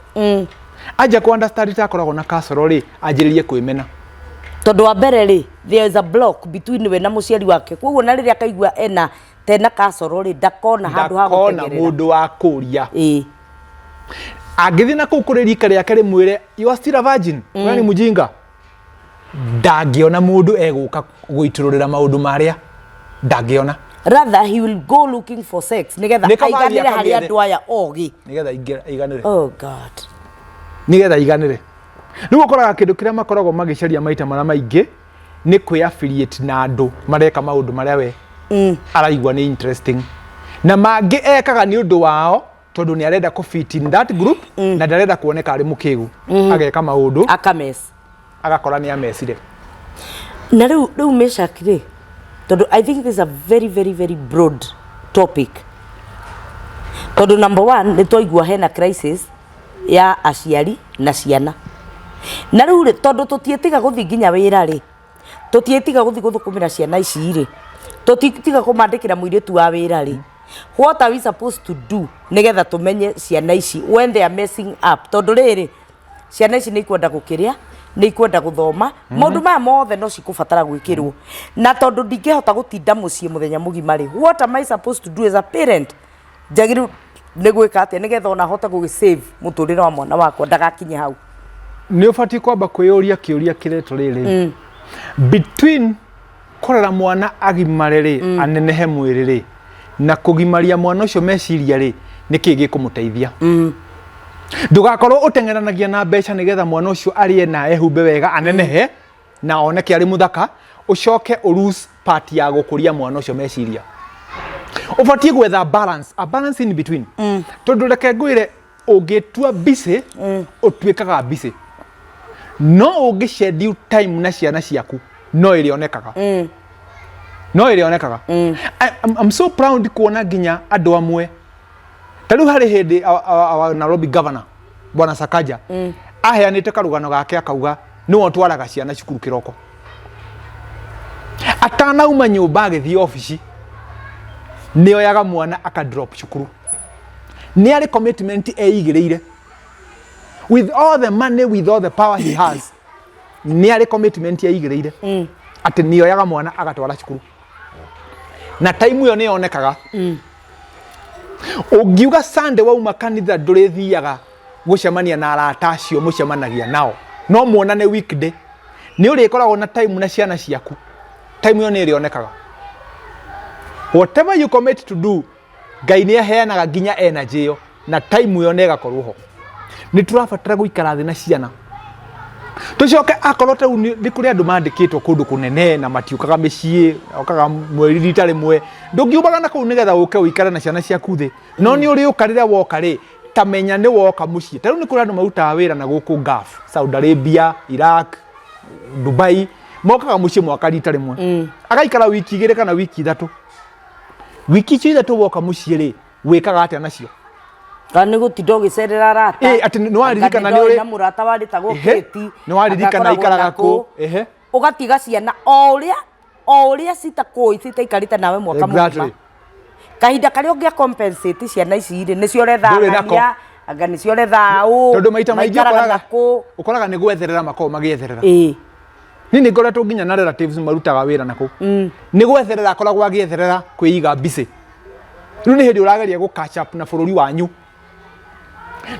Anjia kũ understand ta akoragwo na kasoro rĩ, anjĩrĩrie kwĩmena. Tondũ wa mbere rĩ, there is a block between we na mũciari wake. Koguo na rĩrĩa akaigua ena tena kasoro rĩ, ndakona handũ ha ndakona gũtegerera. Mũndũ wa kũria. Angĩthiĩ na kũu kũrĩ rika rĩake rĩmwĩre, "You are still a virgin, we ni mjinga," ndangĩona mũndũ egũka gũitũrũrĩra maũndũ marĩa, ndangĩona. Rather he will go looking for sex nigetha Nĩ kaba athiĩ aiganĩre harĩ akamĩethe. andũ aya ogĩ. Nĩgetha aiganĩre. Oh God. Nĩgetha aiganĩre. Rĩu ũkoraga kĩndũ kĩrĩa makoragwo magĩcaria maita marĩa maingĩ nĩ kwĩ affiliate na andũ mareka maũndũ marĩa we araigua nĩ interesting, na mangĩ ekaga nĩ ũndũ wao tondũ nĩ arenda kũ fit in that group, na ndarenda kuoneka arĩ mũkĩgu, ageka maũndũ akames agakora nĩ amecire. Na rĩu Meshak rĩ, tondũ I think this is a very, very, very broad topic, tondũ number one nĩ twaigua hena crisis ya aciari na ciana. Na rĩu rĩ, tondũ tũtiĩtiga gũthiĩ nginya wĩra rĩ, tũtiĩtiga gũthiĩ gũthũkũmĩra ciana ici rĩ, tũtiĩtiga kũmandĩkĩra mũirĩtu wa wĩra rĩ, what are we supposed to do nĩgetha tũmenye ciana ici when they are messing up? Tondũ rĩrĩ, ciana ici nĩ ikwenda gũkĩrĩa, nĩ ikwenda gũthoma, maũndũ maya mothe no cikũbatara gwĩkĩrwo. Na tondũ ndingĩhota gũtinda mũciĩ mũthenya mũgima rĩ, what am I supposed to do as a parent? Njagĩrĩirwo nĩ gwĩka atĩa nĩgetha ona hote gũgĩ save mũtũrĩre wa mwana wakwa ndagakinye hau? Nĩ ũbatiĩ kwamba kwĩyũria kĩũria kĩretwo rĩrĩ, between kũrera mwana agimare rĩ, anenehe mwĩrĩ rĩ, na kũgimaria mwana ũcio meciria rĩ, Nĩkĩ gĩkũmũteithia? Ndũgakorwo ũteng'eranagia na mbeca nĩgetha mwana ũcio arĩe na ehumbe wega, anenehe na oneke arĩ mũthaka, ũcoke ũ lose part ya gũkũria mwana ũcio meciria. Ũbatiĩ gwetha balance, a balance in between. Tondũ reke ngwĩre, ũngĩtua busy, ũtuĩkaga busy, no ũngĩ schedule time na ciana ciaku, no ĩrĩonekaga, no ĩrĩonekaga. I'm so proud kuona nginya andũ amwe ta rĩu harĩ hĩndĩ our Nairobi governor, Bwana Sakaja, aheanĩte karũgano gake, akauga nĩwe ũtwaraga ciana cukuru kĩroko, atanauma nyũmba agĩthiĩ obici nĩoyaga mwana aka drop cukuru. Nĩ arĩ commitment eigĩrĩire. With all the money, with all the power he has, nĩ arĩ commitment eigĩrĩire atĩ nĩoyaga mwana agatwara cukuru, na time ĩyo nĩyonekaga. Ũngiuga Sunday wauma kanitha ndũrĩthiaga gũcemania na arata acio mũcemanagia nao, no muonane weekday, nĩ ũrĩkoragwo na time na ciana ciaku. Time ĩyo nĩ ĩrĩonekaga. Whatever you commit to do, Ngai nĩ aheanaga nginya energy ĩyo na time ĩyo nĩ ĩgakorwo ho. Nĩ tũrabatara gũikara thĩ na ciana, tũcoke akorwo ta rĩu nĩ kũrĩ andũ mandĩkĩtwo kũndũ kũnene na matiũkaga mĩciĩ, okaga mweri rita rĩmwe. Ndũngiumaga na kũu nĩgetha ũke ũikare na ciana ciaku thĩ, no nĩ ũrĩũka. Rĩrĩa woka rĩ, ta menya nĩ woka mũciĩ. Ta rĩu nĩ kũrĩ andũ marutaga wĩra na gũkũ Gulf, Saudi Arabia, Iraq, Dubai, mokaga mũciĩ mwaka rita rĩmwe, agaikara wiki 2 kana wiki 3. Wiki icio 3 woka mũciĩ rĩ, wĩkaga atĩa nacio? Kana nĩ gũtinda ũgĩcerera arata. Ĩ, atĩ nĩ waririkana Anga nĩ nĩ ũrĩ- na mũrata warĩtagwo Kate. Nĩ waririkana Anga aikaraga akoragwo kũ. Ehe. Ũgatiga ciana o ũrĩa citakũĩ, citaikarĩte nawe mwaka mũgima. Kahinda karĩa ũngĩa compensate ciana ici rĩ, nĩcio Ndũrĩ nako. ũrethangania, anga nĩcio ũretha ũ Tondũ maita maingĩ maikaraga ũkoraga nakũ. Ũkoraga nĩ gwetherera makoragwo magĩetherera. Niĩ nĩ ngoretwo nginya na relatives marutaga wĩra na kũu, nĩ gwetherera akoragwo agĩetherera kwĩiga busy. Rĩu nĩ hĩndĩ ũrageria gũ catch up na bũrũri wanyu,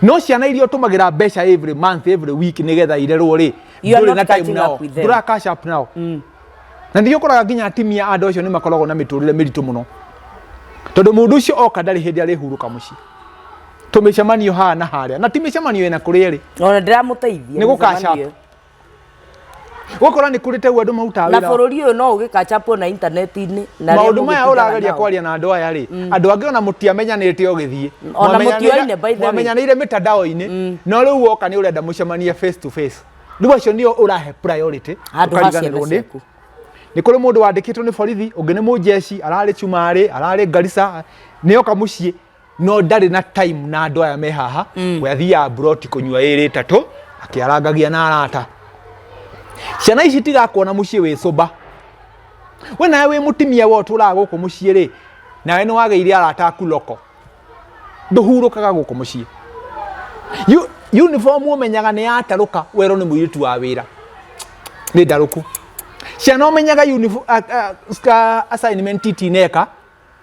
no ciana iria ũtũmagĩra mbeca every month, every week, nĩgetha irerwo rĩ, You are ndũrĩ not na time catching nao. up with them. Ndũra catch up nao. Na nĩkĩo ũkoraga nginya atimia andũ acio nĩ makoragwo na mĩtũrĩre mĩritũ mũno, tondũ mũndũ ũcio oka ndarĩ hĩndĩ arĩhurũka mũciĩ, tũmĩcemanio haha na harĩa, na ti mĩcemanio ĩna kũrĩ erĩ. Ona ndĩramũteithia Nĩ gũ catch mĩcemanio up. Gũkora nĩ kũrĩ teu andũ marutaga na wĩra. Bũrũri ũyũ no ũgĩkachapwo na intaneti-inĩ na arĩa Maũndũ maya mũgĩtindaga ũrageria nao. kwaria na andũ aya rĩ, andũ angĩ ona mũtiamenyanĩte ũgĩthiĩ. Ona mũtioaine, by the way. Mwamenyanĩire mĩtandao-inĩ, no rĩu woka nĩ ũrenda mũcemanie face to face. Rĩu acio nĩo ũrahe priority, handũ ha ciana ũkariganĩrwo nĩ ciaku. Nĩ kũrĩ mũndũ wandĩkĩtwo nĩ borithi, ũngĩ nĩ mũjeshi, ararĩ cumarĩ, ararĩ Garissa, nĩoka mũciĩ no ndarĩ na time na andũ aya me haha. We athiaga mburoti kũnyua ĩrĩ ĩtatũ akĩarangagia na arata. Ciana ici tigakuona mũciĩ wĩ sober. We nawe wĩ mũtimia, we ũtũraga gũkũ mũciĩ rĩ, nawe nĩ wagĩire arata aku loko, ndũhurũkaga gũkũ mũciĩ. Uniform ũmenyaga nĩ yatarũka, werwo nĩ mũirĩtu wa wĩra nĩ ndarũku. Ciana ũmenyaga assignment itineka,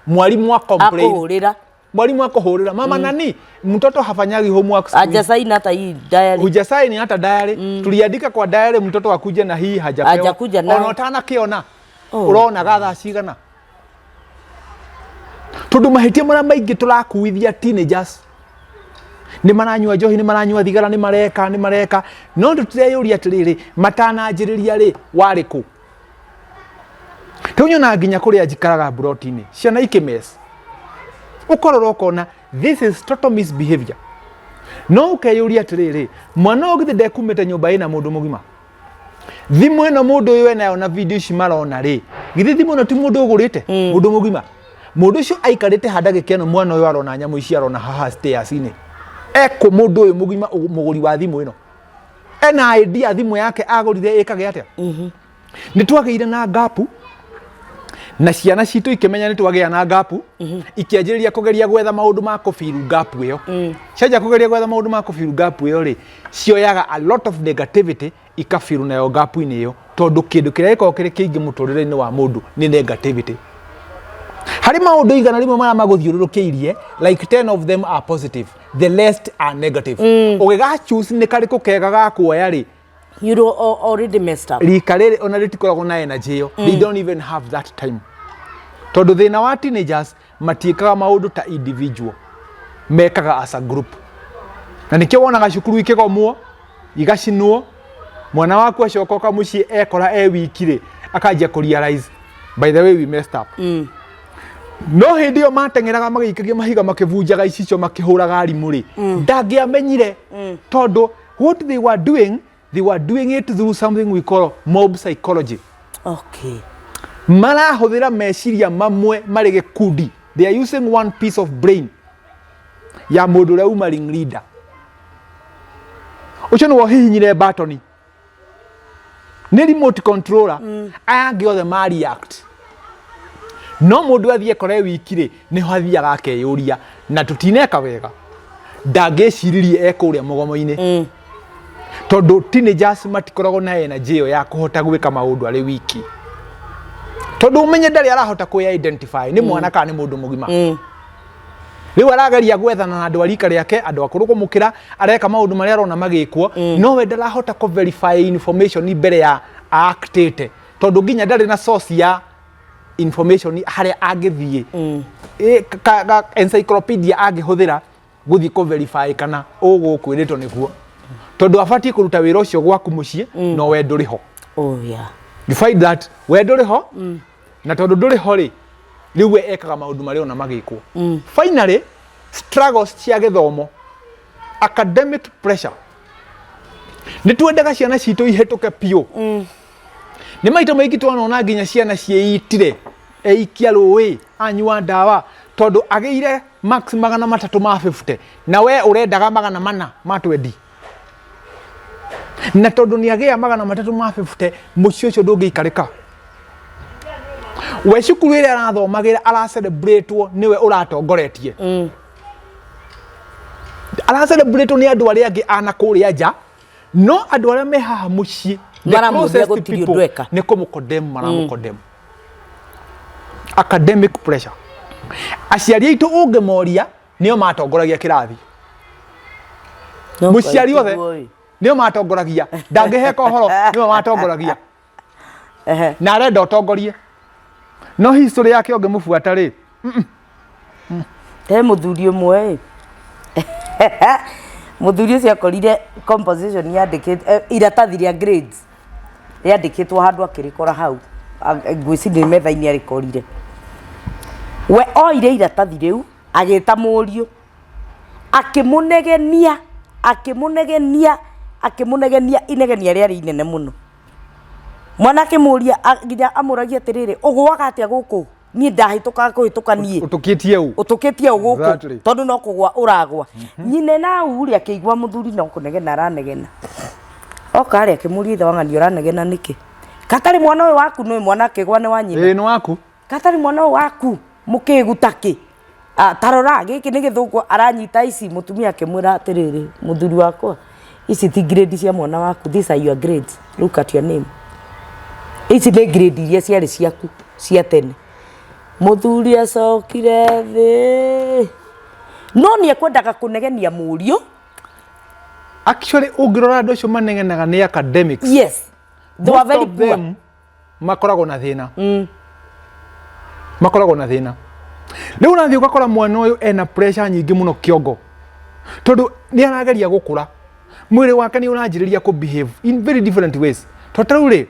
mwalimu a complain. Akũhũrĩra. Mwalimu akũhũrĩra, "Mama, nani mtoto hafanyagi homework siku hizi." Hajasaini hata hii diary. Hujasaini hata diary. Tuliandika kwa diary mtoto akuje na hii, hajapewa. Hajakuja nayo. Ona ũtanakiona. Oh. Ũronaga thaa cigana? Tondũ mahĩtia marĩa maingĩ tũrakuithia teenagers, nĩ maranyua njohi, nĩ maranyua thigara, nĩ mareka, nĩ mareka, no tũtireyũria atĩrĩrĩ, matananjĩrĩria rĩ, warĩ kũ? Rĩu nyonaga nginya kũrĩa njikaraga mburoti-inĩ ciana ikĩmes, ũkorora ũkona this is total misbehavior, no ũkeyũria atĩrĩrĩ, mwana ũyũ githĩ ndekumĩte nyũmba ĩna mũndũ mũgima? Thimũ ĩno mũndũ ũyũ enayo na video ici marona rĩ, githĩ thimũ ĩno ti mũndũ ũgũrĩte? Mũndũ mũgima, mũndũ ũcio aikarĩte ha ndagĩka ĩno mwana ũyũ arona nyamũ ici arona haha stairs-inĩ ekũ? Mũndũ ũyũ mũgima mũgũri wa thimũ ĩno ena idea thimũ yake agũrire ĩkage atĩa? Nĩ twagĩire na ngapu, na ciana citũ ikĩmenya nĩ twagĩa na ngapu, ikĩanjĩrĩria kũgeria gwetha maũndũ ma kũbiru ngapu ĩyo. Cianjia kũgeria gwetha maũndũ ma kũbiru ngapu ĩyo rĩ, cioyaga a lot of negativity ikabiru nayo ngapu-inĩ ĩyo, tondũ kĩndũ kĩrĩa gĩkoragwo kĩrĩ kĩingĩ mũtũrĩre-inĩ wa mũndũ nĩ negativity. Harĩ maũndũ 100 marĩa magũthiũrũrũkĩirie, like 10 of them are positive, the rest are negative. Ũgĩga choose nĩ karĩkũ kega ga kuoya rĩ, You already messed up. Rika rĩrĩ ona rĩtikoragwo na energy ĩyo. They don't even have that time, tondũ thĩna wa teenagers matiĩkaga maũndũ ta individual. Mekaga as a group, na nĩkĩo wonaga cukuru ikĩgomwo, igacinwo. Mwana waku acoka oka mũciĩ, ekora e wiki rĩ, akanjia kũ realize, by the way, we messed up. No hĩndĩ ĩyo mateng'eraga, magĩikagia mahiga, makĩbunjaga icicio, makĩhũraga arimũ rĩ, ndangĩamenyire, tondũ what they were doing, they were doing it through something we call mob psychology. Marahũthĩra meciria mamwe marĩ gĩkundi. They are using one piece of brain ya mũndũ ũrĩa uma ring leader ũcio, nĩwe ũhihinyire batoni, nĩ remote controller. Aya angĩ othe ma react, no mũndũ athiĩ ekore wiki rĩ, nĩho athiaga akeyũria na tũtineka wega. Ndangĩciririe e kũrĩa mũgomo-inĩ, tondũ teenagers matikoragwo na energy ĩyo ya kũhota gwĩka maũndũ arĩ wiki, tondũ ũmenye ndarĩ arahota kwĩ identify nĩ mwana kana nĩ mũndũ mũgima. Rĩu arageria gwethana na andũ a rika rĩake, andũ akũrũ kũmũkĩra, areka maũndũ marĩa arona magĩkwo, no we ndarahota kũ verify information mbere ya actĩte, tondũ nginya ndarĩ na source ya information harĩa angĩthiĩ. Encyclopedia angĩhũthĩra gũthiĩ kũ verify kana ũgũkwĩrĩtwo nĩguo, tondũ abatiĩ kũruta wĩra ũcio gwaku mũciĩ, no we ndũrĩ ho. You find that we ndũrĩ ho, na tondũ ndũrĩ ho rĩ, rĩu we ekaga maũndũ marĩa ona magĩkwo. Finally, struggles cia gĩthomo, academic pressure. Nĩ twendaga ciana citũ ihĩtũke biũ. Nĩ maita maingĩ twanona nginya ciana ciĩitire, eikia rũĩ, anyua ndawa, tondũ agĩire max 350 na we ũrendaga 420, na tondũ nĩ agĩa 350, mũciĩ ũcio ndũngĩikarĩka. We cukuru ĩrĩa arathomagĩra aracelebrate nĩwe ũratongoretie, aracelebrate nĩ andũ arĩa angĩ ana kũrĩa nja, no andũ arĩa me haha mũciĩ, the Maramwĩria closest gũtirĩ people, ũndũ eka. nĩ kũmũcondemn, maramũcondemn. Academic pressure, aciari aitũ ũngĩmoria nĩo matongoragia kĩrathi. No Mũciari othe tiguo ĩ. Nĩo matongoragia, ndangĩheka ũhoro, nĩo matongoragia. Na arenda ũtongorie, no history yake ũngĩmũbuata rĩ. He mũthuri ũmwe ĩ, mũthuri ũcio akorire composition yandĩkĩtwo, iratathi rĩa grades rĩandĩkĩtwo handũ, akĩrĩkora hau. Ngwĩciria nĩ metha-inĩ arĩkorire. We oire iratathi rĩu, agĩta mũriũ, akĩmũnegenia, akĩmũnegenia, akĩmũnegenia, inegenia rĩarĩ inene mũno. Mwana akĩmũria, nginya amũragia atĩrĩrĩ, ũgũaga atĩa gũkũ? Niĩ ndahĩtũkaga kũhĩtũka niĩ. Ũtũkĩtie ũ? Ũtũkĩtie ũ gũkũ? Tondũ no kũgwa ũragwa. Nyina na rĩ, akĩigua mũthuri no kũnegena aranegena, oka rĩ, akĩmũria, ithe wa ng'ani, ũranegena nĩkĩ? Katarĩ mwana ũyũ waku? Nĩ mwana akĩgwa nĩ wa nyina. Ĩĩ, nĩ waku. Katarĩ mwana ũyũ waku mũkĩgu takĩ? Ah, tarora gĩkĩ nĩ gĩthũngũ aranyita ici. Mũtumia akĩmwĩra atĩrĩrĩ, mũthuri wakwa, ici ti grade cia mwana waku, these are your grades, look at your name, ici nĩ grade iria ciarĩ ciaku cia tene. Mũthuri acokire thĩ, no nĩ ekwendaga kũnegenia mũriũ. Actually, ũngĩrora andũ acio manegenaga nĩ academics, Yes, they were most very of poor. them makoragwo na thĩna, makoragwo na thĩna. Rĩu ũrathiĩ ũgakora mwana ũyũ ena pressure nyingĩ mũno kĩongo, tondũ nĩ arageria gũkũra, mwĩrĩ wake nĩ ũranjĩrĩria kũ behave in very different ways. Tondũ ta rĩu rĩ,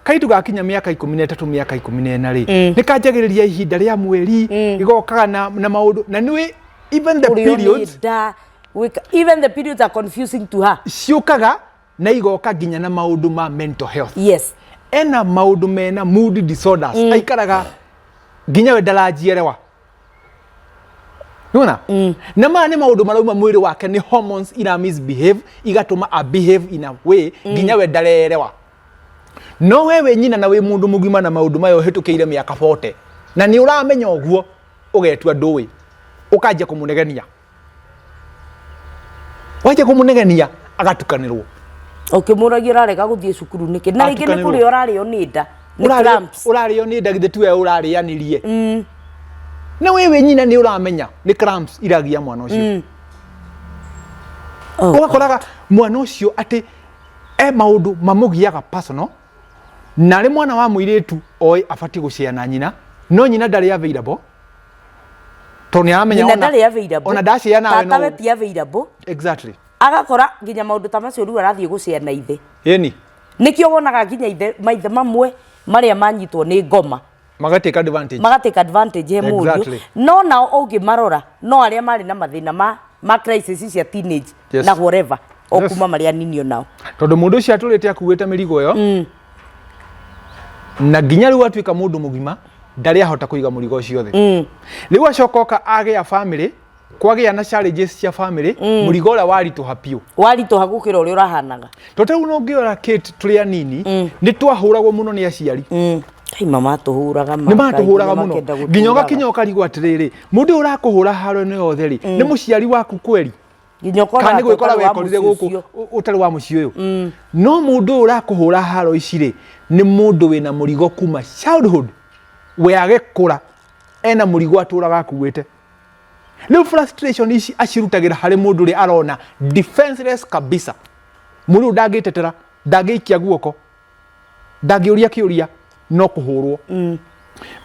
kaitu gakinya mĩaka 13, mĩaka 14 rĩ, nĩ kanjagĩrĩria ihinda rĩa mweri, gĩgokaga na maũndũ, na nĩ even the Kũrĩo nĩ periods nda, even the periods are confusing to her. Ciũkaga na igoka nginya na maũndũ ma mental health. Ena maũndũ mena mood disorders, aikaraga nginya we ndaranjierewa nĩwona. Na maya nĩ maũndũ marauma mwĩrĩ wake, nĩ hormones ira misbehave, igatũma a behave in a way nginya we ndarerewa. No we wĩ nyina na wĩ mũndũ mũgima na maũndũ maya ũhĩtũkĩire mĩaka 40, na nĩ ũramenya ũguo, ũgetua ndũĩ, ũkanjia kũmũnegenia. Wanjia kũmũnegenia, agatukanĩrwo. Ũkĩmũragia ũrarega gũthiĩ cukuru nĩkĩ, na rĩngĩ nĩ Atukanĩrwo. kũrĩa ũrarĩo nĩ nda, nĩ cramps. Ũrarĩo nĩ nda, githĩ tiwe ũrarĩanirie? Na we wĩ nyina nĩ ũramenya nĩ cramps iragia mwana ũcio. Oh, Ũgakoraga mwana ũcio atĩ e maũndũ mamũgiaga personal, na arĩ mwana wa mũirĩtu oĩ abatiĩ gũcea na nyina, no nyina ndarĩ available. Tondũ nĩ aramenya Nyina ndarĩ available. Ona ndacia nawe. Tatawe ti available. Agakora nginya maũndũ ta macio rĩu arathiĩ gũcea na ithe. Ĩni. Nĩkĩo wonaga nginya ithe maithe mamwe marĩa manyitwo nĩ ngoma Magatake advantage. Magatake advantage he mũriũ. No nao ũngĩmarora no arĩa marĩ na mathĩna ma crisis cia teenage na whatever o kuma marĩ anini onao. Tondũ mũndũ ũcio atũrĩte akuĩte mĩrigo ĩyo na nginya rĩu atuĩka mũndũ mũgima ndarĩ ahota kũiga mũrigo ũcio thĩ. Rĩu acoka oka agĩa family, kwagĩa na challenges cia family, mũrigo ũrĩa waritũha biũ. Waritũha gũkĩra ũrĩa ũrahanaga. Tondũ rĩu no ũngĩrora Kate, tũrĩ anini nĩ twahũragwo mũno nĩ aciari. Kai mamatũhũraga ma. Nĩ matũhũraga mũno nginya ũgakinya ũkarigwo atĩrĩrĩ, mũndũ ũyũ ũrakũhũra haro ĩno yothe rĩ, nĩ mũciari waku kweri? Nginya ũkona Kana nĩ ta gwĩkora ũtarĩ wa wekorire mũciĩ gũkũ ũcio. Ũtarĩ wa mũciĩ ũyũ. No mũndũ ũyũ ũrakũhũra haro ici rĩ, nĩ mũndũ wĩna mũrigo kuma childhood. We agĩkũra ena mũrigo atũraga akuĩte. Rĩu frustration ici acirutagĩra harĩ mũndũ ũrĩa arona defenseless kabisa, mũndũ ũyũ ndangĩtetera, ndangĩikia guoko, ndangĩũria kĩũria, no kũhũrwo.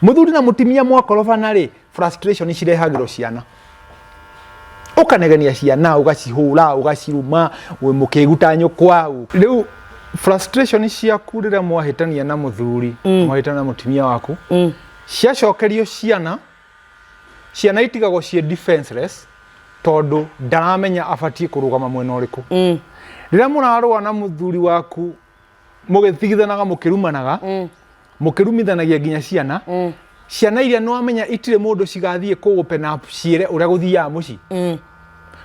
Mũthuri na mũtumia mwakorobana rĩ, frustration cirehagĩrwo ciana, ũkanegenia ciana, ũgacihũra, ũgaciruma, wĩ mũkĩgu ta nyũkwa. Rĩu frustration ciaku rĩrĩa mwahĩtania na mũthuri, mwahĩtania na mũtumia waku, ciacokerio ciana, ciana itigagwo ciĩ defenseless tondũ ndaramenya abatiĩ kũrũgama mwena ũrĩkũ. Rĩrĩa mũrarũa na mũthuri waku, mũgĩthigithanaga, mũkĩrumanaga, mũkĩrumithanagia nginya ciana, ciana iria nĩwamenya itirĩ mũndũ cigathiĩ kũ open up ciĩre ũrĩa gũthiaga mũciĩ.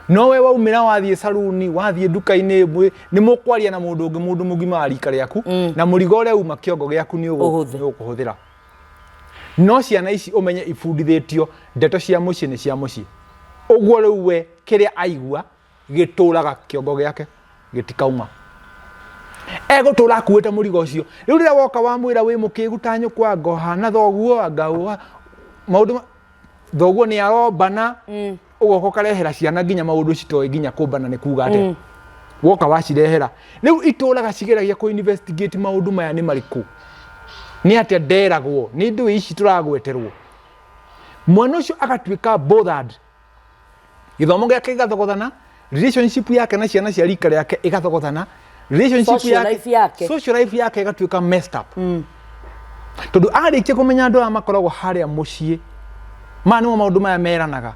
No we waumĩra, wathiĩ saruni, wathiĩ nduka-inĩ, nĩ mũkwaria na mũndũ ũngĩ, mũndũ mũgima wa rika rĩaku, na mũrigo ũrĩa uma kĩongo gĩaku nĩ Ũhũthe. Nĩ ũkũhũthĩra. No ciana ici ũmenye ibundithĩtio ndeto cia mũciĩ nĩ cia mũciĩ. Ũguo rĩu we kĩrĩa aigua gĩtũraga kĩongo gĩake, gĩtikauma, egũtũra akuĩte mũrigo ũcio. Rĩu rĩrĩa woka wamwĩra wĩ mũkĩgu ta nyũkwa, anga ũhana thoguo, anga maũndũ thoguo nĩ arombana, ũgoka ũkarehera ciana nginya maũndũ citoĩ nginya kũmbana nĩ kuga atĩa. Woka wacirehera, rĩu itũraga cigeragia kũ investigate maũndũ maya nĩ marĩkũ, nĩ atĩa nderagwo, nĩ ndũĩ ici tũragweterwo. Mwana ũcio agatuĩka bothered, gĩthomo gĩake gĩgathogothana, relationship yake na ciana cia rika rĩake ĩgathogothana, relationship Social life yake. Social life yake ĩgatuĩka messed up tondũ arĩkia kũmenya andũ aya makoragwo harĩa mũciĩ maya nĩmo maũndũ maya meranaga.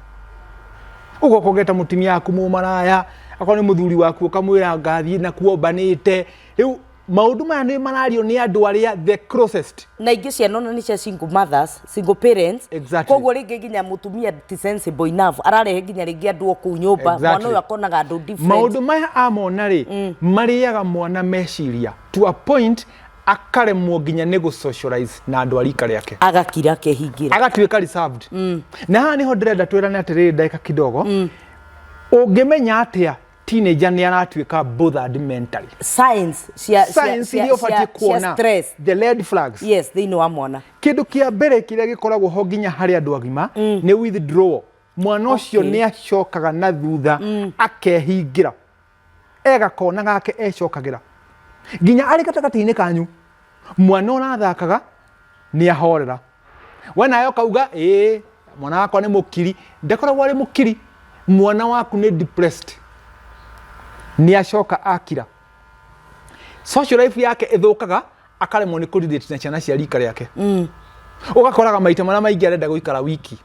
Ũgoka ũgeta mũtumia waku mũmaraya, akorwo nĩ mũthuri waku ũkamwĩra ngathiĩ nakuo mbanĩte. Rĩu maũndũ maya nĩ marario nĩ andũ arĩa the closest. Na ingĩ ciana ona nĩ cia single mothers, single parents. Koguo rĩngĩ nginya mũtumia ti sensible enough, ararehe nginya rĩngĩ andũ o kũu nyũmba. Mwana ũyũ akonaga andũ different. Maũndũ maya amona rĩ, marĩaga mwana meciria to a point akaremwo nginya nĩ gũ-socialize na andũ a rika rĩake. Agakira, akehingĩra. Agatuĩka reserved. Na haha nĩho ndĩrenda twĩrane atĩrĩrĩ, ndagĩka kidogo, ũngĩmenya atĩa teenager nĩ aratuĩka bothered mentally? Signs cia Signs iria ũbatiĩ cia kuona, stress. The red flags. Yes, thĩinĩ wa mwana. Kĩndũ kĩa mbere kĩrĩa gĩkoragwo ho nginya harĩ andũ agima nĩ withdrawal. Mwana ũcio nĩ acokaga na thutha, akehingĩra, egakona gake ecokagĩra nginya arĩ gatagatĩ-inĩ kanyu. Mwana ũrathakaga nĩ ahorera, we nawe ũkauga ĩĩ mwana wakwa nĩ mũkiri. Ndakoragwo arĩ mũkiri, mwana waku nĩ depressed. Nĩ acoka akira, social life yake ĩthũkaga, akaremwo nĩ kũrelate na ciana cia rika rĩake. Ũgakoraga maita marĩa maingĩ arenda gũikara wiki,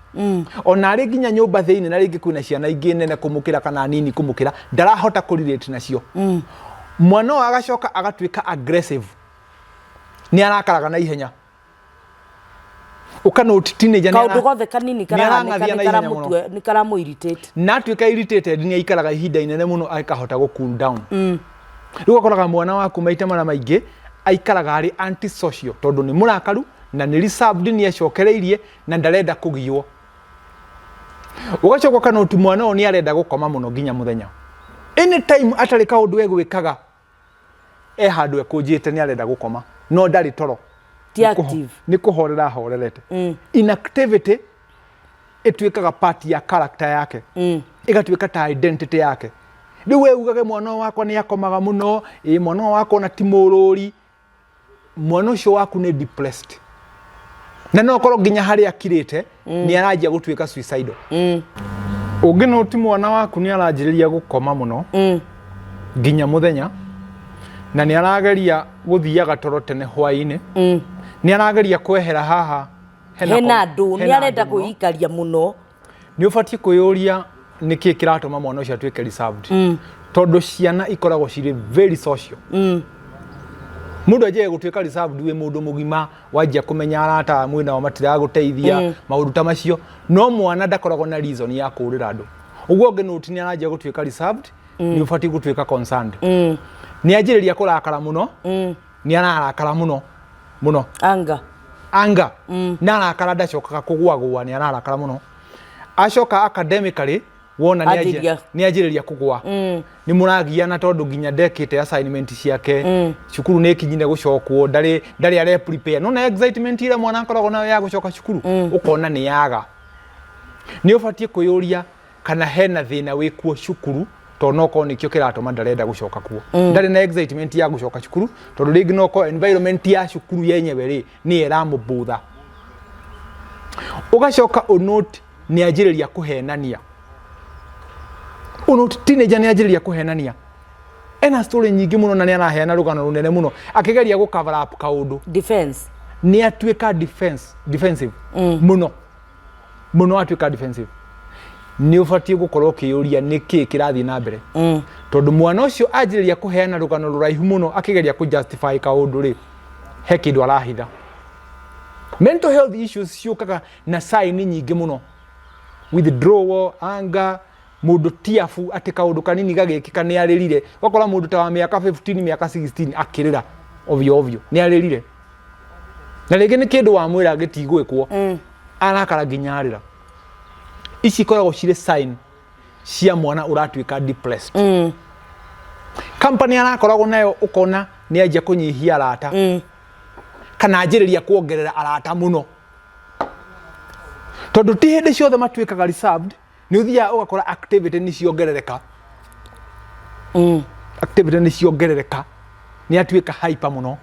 ona arĩ nginya nyũmba thĩinĩ na rĩngĩ kwĩna ciana ingĩ nene kũmũkĩra kana nini kũmũkĩra, ndarahota kũrelate nacio. Mwana ũyũ agacoka agatuĩka aggressive, nĩ arakaraga na ihenya. Ũkanote teenager nĩ Kaũndũ gothe kanini nĩ karahanĩka arang'athia nĩ na ihenya mũno. karamũtua, nĩ karamũ irritate. Na atuĩka irritated, nĩ aikaraga ihinda inene mũno akahota gũ cool down. Rĩu ũgakoraga mwana waku maita marĩa maingĩ aikaraga arĩ antisocial tondũ nĩ mũrakaru na nĩ reserved, nĩ acokereirie na ndarenda kũgiywo. Ũgacoka ũkanoti mwana ũyũ nĩ arenda gũkoma mũno nginya mũthenya, anytime atarĩ kaũndũ egwĩkaga, e handũ ekũnjĩte, nĩ arenda gũkoma no ndarĩ toro. Ti active. Nĩ kũhorera ahorerete. Inactivity ĩtuĩkaga part ya character yake, ĩgatuĩka ta identity yake. Rĩu we ugage mwana ũyũ wakwa nĩ akomaga mũno, ĩ mwana ũyũ wakwa ona ti mũrũri. Mwana ũcio waku nĩ depressed. Na no korwo nginya harĩa akirĩte nĩ aranjia gũtuĩka suicidal. Ũngĩnoti mwana waku nĩ aranjĩrĩria gũkoma mũno nginya mũthenya, na nĩ arageria gũthiaga toro tene hwaĩ-inĩ, nĩ arageria kwehera haha hena andũ, nĩ hena arenda andũ mũno. Kwĩikaria mũno. Nĩ ũbatiĩ kwĩyũria nĩkĩ kĩratũma mwana ũcio atuĩke reserved, tondũ ciana ikoragwo cirĩ very social. Mũndũ anjagia gũtuĩka reserved wĩ mũndũ mũgima, wanjia kũmenya arata mwĩ nao matiragũteithia, maũndũ ta macio. No mwana ndakoragwo na reason ya kũũrĩra andũ. Ũguo ũngĩnũti nĩ aranjia gũtuĩka reserved, nĩ ũbatiĩ gũtuĩka concerned. Nĩ anjĩrĩria kũrakara mũno, nĩ ararakara mũno mũno. Anga. Anga na arakara, ndacokaga kũgũagũa, nĩ ararakara mũno. Acoka academically wona nĩ Anjĩria. Nĩ anjĩrĩria kũgũa, nĩ mũragiana tondũ nginya ndekĩte assignment ciake, cukuru nĩ ĩkinyire gũcokwo, ndarĩ are prepare. No na excitement ĩrĩa mwana akoragwo nayo ya gũcoka cukuru, ũkona nĩ yaga. Nĩ ũbatiĩ kwĩyũria kana hena thĩna wĩkuo cukuru, tondũ no korwo nĩkĩo kĩratũma ndarenda gũcoka kuo, ndarĩ na excitement ya gũcoka cukuru, tondũ rĩngĩ no korwo environment ya cukuru yenyewe rĩ nĩyo ĩramũbũtha. Ũgacoka ũnote nĩ anjĩrĩria kũhenania. Ũnote teenager nĩ anjĩrĩria kũhenania, ena story nyingĩ mũno na nĩ araheana rũgano rũnene mũno akĩgeria gũ cover up kaũndũ. Defense. Nĩ atuĩka defensive mũno mũno. Atuĩka defensive, nĩ ũbatiĩ gũkorwo ũkĩyũria nĩ kĩĩ kĩrathiĩ na mbere, tondũ mwana ũcio anjĩrĩria kũheana rũgano rũraihu mũno akĩgeria kũ justify kaũndũ rĩ, he kĩndũ arahitha. Mental health issues ciũkaga na sign nyingĩ mũno: withdrawal, anger, mũndũ tiabu atĩ kaũndũ kanini gagĩkĩka nĩ arĩrire. Ũgakora mũndũ ta wa mĩaka 15, mĩaka 16 akĩrĩra ovyo ovyo, nĩ arĩrire, na rĩngĩ nĩ kĩndũ wamwĩra gĩtigwĩkwo, arakara nginya arĩra. Ici ikoragwo cirĩ sign cia mwana ũratuĩka depressed. Company arakoragwo nayo, ũkona nĩ anjia kũnyihia arata kana anjĩrĩria kuongerera arata mũno, tondũ ti hĩndĩ ciothe matuĩkaga reserved. Nĩ ũthiaga ũgakora activity nĩ ciongerereka, activity nĩ ciongerereka, nĩ atuĩka hyper mũno.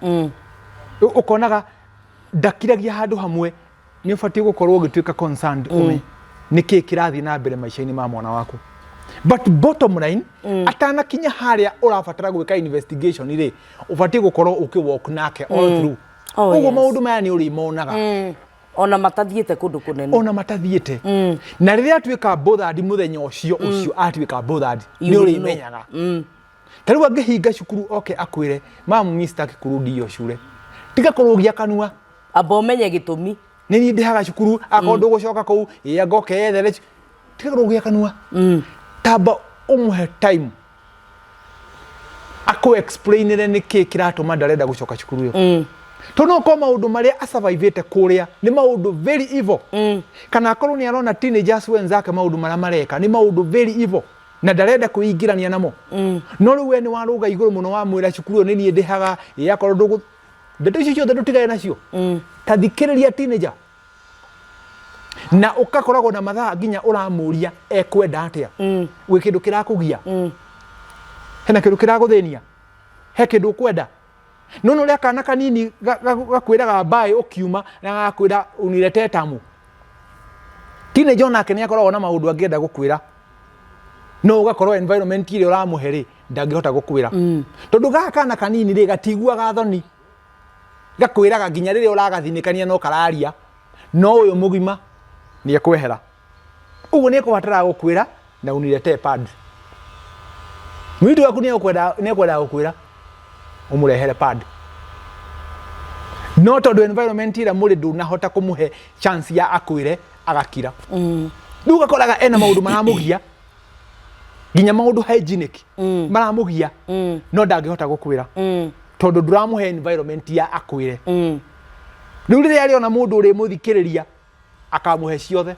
Ũkonaga ndakiragia handũ hamwe. Nĩ ũbatiĩ gũkorwo ũgĩtuĩka concerned, ũmenye nĩ kĩĩ kĩrathiĩ na mbere maica-inĩ ma mwana waku. But bottom line, atanakinya harĩa ũrabatara gwĩka investigation rĩ, ũbatiĩ gũkorwo ũkĩ walk nake all through. Ũguo maũndũ maya nĩ ũrĩmonaga ona matathiĩte kũndũ kũnene. Ona matathiĩte. Na rĩrĩa atuĩka bothered, mũthenya ũcio ũcio atuĩka bothered, nĩ You will know. ũrĩmenyaga. Ta rĩu angĩhinga cukuru oke akwĩre, "Mamu, mi sitaki kurudi hiyo shule," tiga kũrũgia kanua. Amba ũmenye gĩtũmi. "Nĩ niĩ ndĩhaga cukuru, akorwo ndũgũcoka kũu ĩ anga ũkeyethere." Tiga kũrũgia kanua, tamba ũmũhe time akũ explainĩre nĩ kĩĩ kĩratũma ndarenda gũcoka cukuru ĩyo, tondũ no korwo maũndũ marĩa asurvivĩte kũrĩa nĩ maũndũ very evil, kana akorwo nĩ arona teenagers wenzake maũndũ marĩa mareka nĩ maũndũ very evil na ndarenda kwĩingĩrania namo. No rĩu we nĩ warũga igũrũ mũno, wamwĩra cukuru ĩyo nĩ niĩ ndĩhaga, ĩ akorwo ndũgũ, ndeto icio ciothe ndũtigane nacio. Ta thikĩrĩria teenager, na ũgakoragwo na mathaa nginya ũramũria ekwenda atĩa. Gwĩ kĩndũ kĩrakũgia? Hena kĩndũ kĩragũthĩnia? He kĩndũ ũkwenda? No nĩ ũrĩa kana kanini gakwĩraga mbaĩ ũkiuma na gagakwĩra uniletee tamu. Teenager onake nĩ akoragwo na maũndũ angĩenda gũkwĩra, no ũgakorwo environment ĩrĩa ũramũhe rĩ, ndangĩhota gũkwĩra, tondũ gaka kana kanini rĩ, gatiguaga thoni, gakwĩraga nginya rĩrĩa ũragathinĩkania no kararia. No ũyũ mũgima nĩ ekwehera ũguo, nĩ ekũbatara gũkwĩra na uniletee pad. Mũirĩtu waku nĩ ekwendaga gũkwĩra ũmũrehere pad, no tondũ environment ĩrĩa mũrĩ ndũnahota kũmũhe chance ya akwĩre, agakira. Rĩu ũgakoraga ena maũndũ maramũgia, nginya maũndũ hygienic maramũgia, no ndangĩhota gũkwĩra tondũ ndũramũhe environment ya akwĩre. Rĩu rĩrĩa arĩona mũndũ ũrĩmũthikĩrĩria, akamũhe ciothe,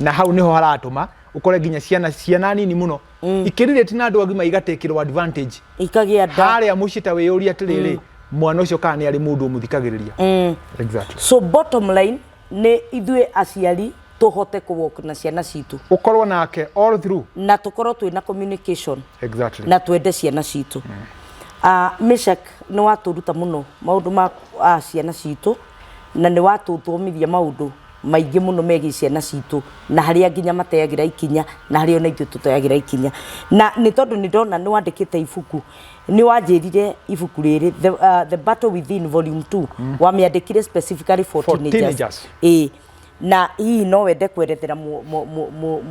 na hau niho haratũma ũkore nginya ciana nini mũno ikĩrirĩti na andũ agima igatekĩrwo advantage. Ikagĩa nda. Harĩa mũciĩ ta wĩyũria atĩrĩrĩ, mwana ũcio kana nĩ arĩ mũndũ ũmũthikagĩrĩria? Exactly. So bottom line nĩ ithuĩ aciari tũhote kũ walk na ciana citũ. Ũkorwo nake all through. Na tũkorwo twĩna communication. Exactly. Na twende ciana citũ. Meshak, nĩ watũruta mũno maũndũ ma ciana citũ. Na nĩ watũthomithia maũndũ maingĩ mũno megiĩ ciana citũ na harĩa nginya mateagĩra ikinya na harĩa ona ithuĩ tũteagĩra ikinya. Na nĩ tondũ nĩ ndona nĩ wandĩkĩte ibuku, nĩ wanjĩrire ibuku rĩrĩ The Battle Within Volume 2 wamĩandĩkire specifically for For teenagers. teenagers. Ĩĩ. Na hihi no wende kwerethera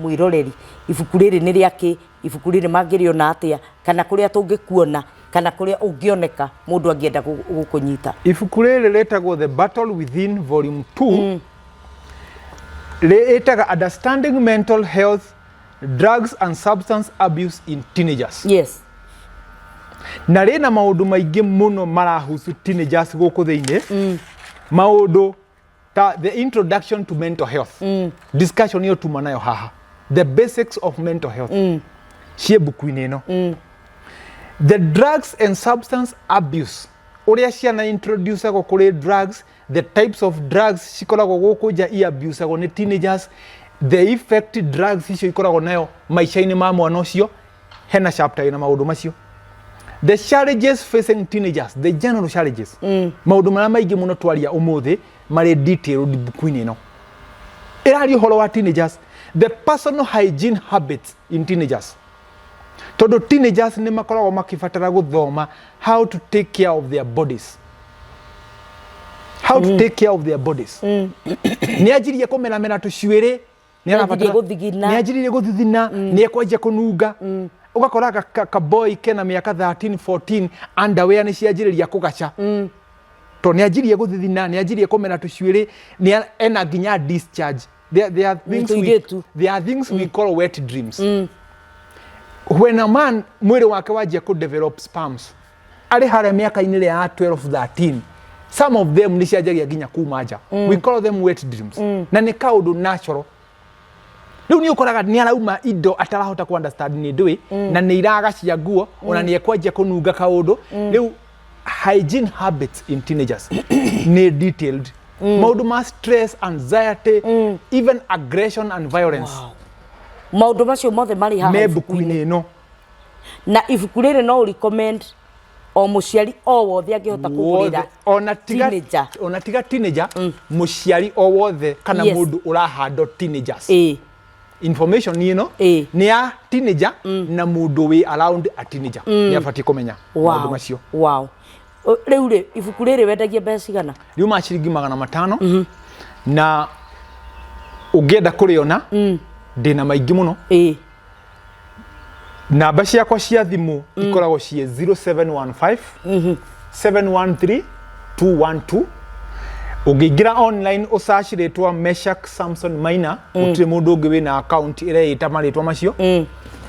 mwĩroreri ibuku rĩrĩ nĩ rĩa kĩ, ibuku rĩrĩ mangĩrĩona atĩa, kana kũrĩa tũngĩkuona, kana kũrĩa ũngĩoneka mũndũ angĩenda gũkũnyita? Ibuku rĩrĩ rĩtagwo The Battle Within Volume 2, rĩĩtaga Understanding Mental Health, Drugs and Substance Abuse in Teenagers. Na rĩna maũndũ maingĩ mũno marahusu teenagers gũkũ thĩinĩ, maũndũ ta the introduction to mental health, discussion ĩyo tuma nayo haha, the basics of mental health ciĩ mbuku-inĩ ĩno, the drugs and substance abuse, ũrĩa ciana introducagwo kũrĩ drugs, the types of drugs cikoragwo gũkũ nja i-abusagwo nĩ teenagers, the effect drugs icio ikoragwo nayo maica-inĩ ma mwana ũcio, hena chapter ĩna maũndũ macio, the challenges facing teenagers, the general challenges, maũndũ marĩa maingĩ mũno twaria ũmũthĩ marĩ detailed mbuku-inĩ ĩno ĩraria ũhoro wa teenagers, the personal hygiene habits in teenagers, tondũ teenagers nĩ makoragwo makĩbatara gũthoma how to take care of their bodies, how to take care of their bodies. Nĩ anjirie kũmeramera tũcuĩrĩ, nĩ Nĩ anjirie gũthigina. Nĩ anjiririe gũthithina, nĩ ekwanjia kũnunga, ũgakora ka boy kena mĩaka 13 14, underwear nĩ cianjĩrĩria kũgaca to nĩ anjirie gũthithina, nĩ anjirie kũmera tũcuĩrĩ, nĩ ena nginya discharge. There are things we, Tũirĩtu. There are things we call wet dreams. When a man mwĩrĩ wake wanjia kũ develop sperms arĩ harĩa mĩaka-inĩ ĩrĩa ya 12 13, some of them nĩ cianjagia nginya kuma nja. We call them wet dreams, na nĩ kaũndũ natural. Rĩu nĩ ũkoraga nĩ arauma indo atarahota ku understand nĩ ndũĩ, na nĩ iragacia nguo, ona nĩ ekwanjia kũnunga kaũndũ. Rĩu hygiene habits in teenagers nĩ detailed, maũndũ ma stress, anxiety, even aggression and violence. Maũndũ macio mothe marĩ haha me ibuku-inĩ. Mbuku-inĩ ĩno. Na ibuku rĩrĩ no recommend o mũciari o wothe angĩhota kũgũrĩra wothe, ona tiga teenager. Ona tiga teenager, mũciari o wothe kana mũndũ ũrahandle teenagers. Information ĩno nĩ ya teenager, na mũndũ wĩ around a teenager nĩ abatiĩ kũmenya maũndũ macio. Wow. Rĩu rĩ, ibuku rĩrĩ wendagia mbeca cigana? Riuma ciringi 500, na ũngĩenda kũrĩona ndĩna maingĩ mũno. Namba ciakwa cia thimũ ikoragwo ciĩ 0715 713 212. Ũngĩingĩra online ũsearch rĩtwa Meshak Samson Maina, gũtirĩ mũndũ ũngĩ wĩna account ĩreĩta marĩtwa macio.